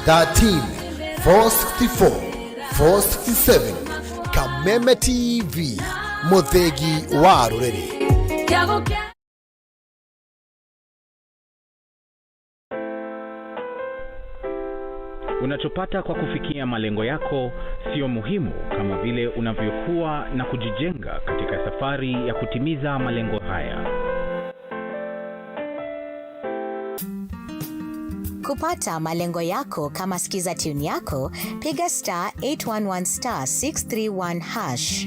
13 464 467. Kameme TV, mũthĩgi wa rũrĩrĩ. Unachopata kwa kufikia malengo yako sio muhimu kama vile unavyokuwa na kujijenga katika safari ya kutimiza malengo haya. Kupata malengo yako kama skiza tune yako, piga star 811 star 631 hash.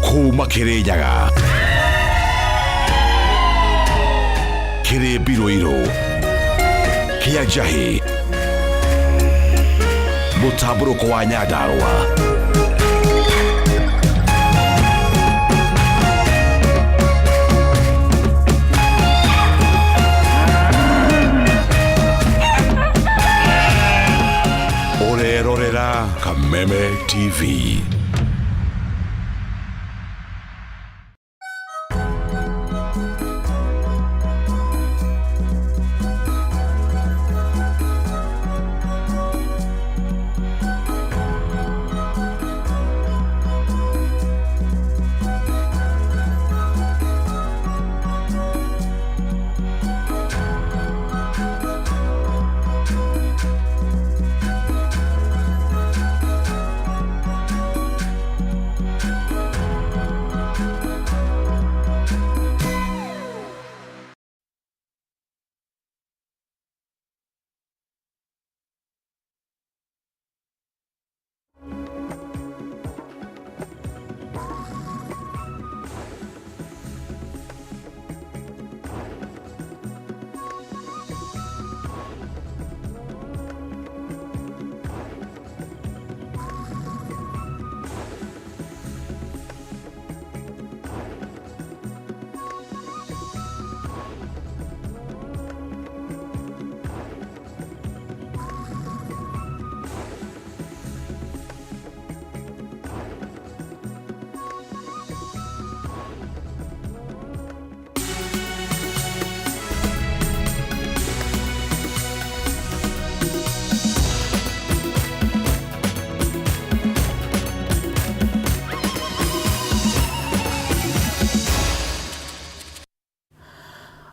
Kuma Kirinyaga kĩrĩ mbirũirũ kĩa njahĩ mũtambũrũko wa Nyandarũa. Ũrerorera Kameme TV.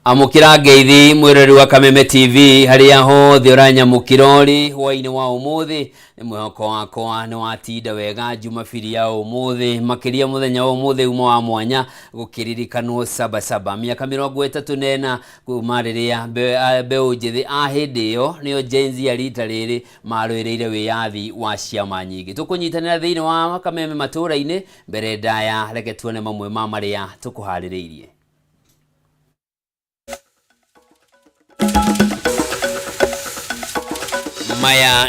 Amũkĩra ngeithi mwĩroreri wa Kameme TV harĩa hothe ũranyamũkĩra ũrĩ hwaĩ-inĩ wa ũmũthĩ. Nĩ mwĩhoko wakwa nĩ watinda wega Jumabiri ya ũmũthĩ, makĩria mũthenya wa ũmũthĩ uma wa mwanya gũkĩririkanwo Sabasaba, mĩaka 34 kuma rĩrĩa mbeũ njĩthĩ a hĩndĩ ĩyo nĩyo Gen Z ya rita rĩrĩ marũĩrĩire wĩyathi wa ciama nyingĩ. Tũkũnyitanĩra thĩinĩ wa Kameme matũũra-inĩ. Mbere ndaya, reke tuone mamwe ma marĩa tũkũharĩrĩirie. Maya.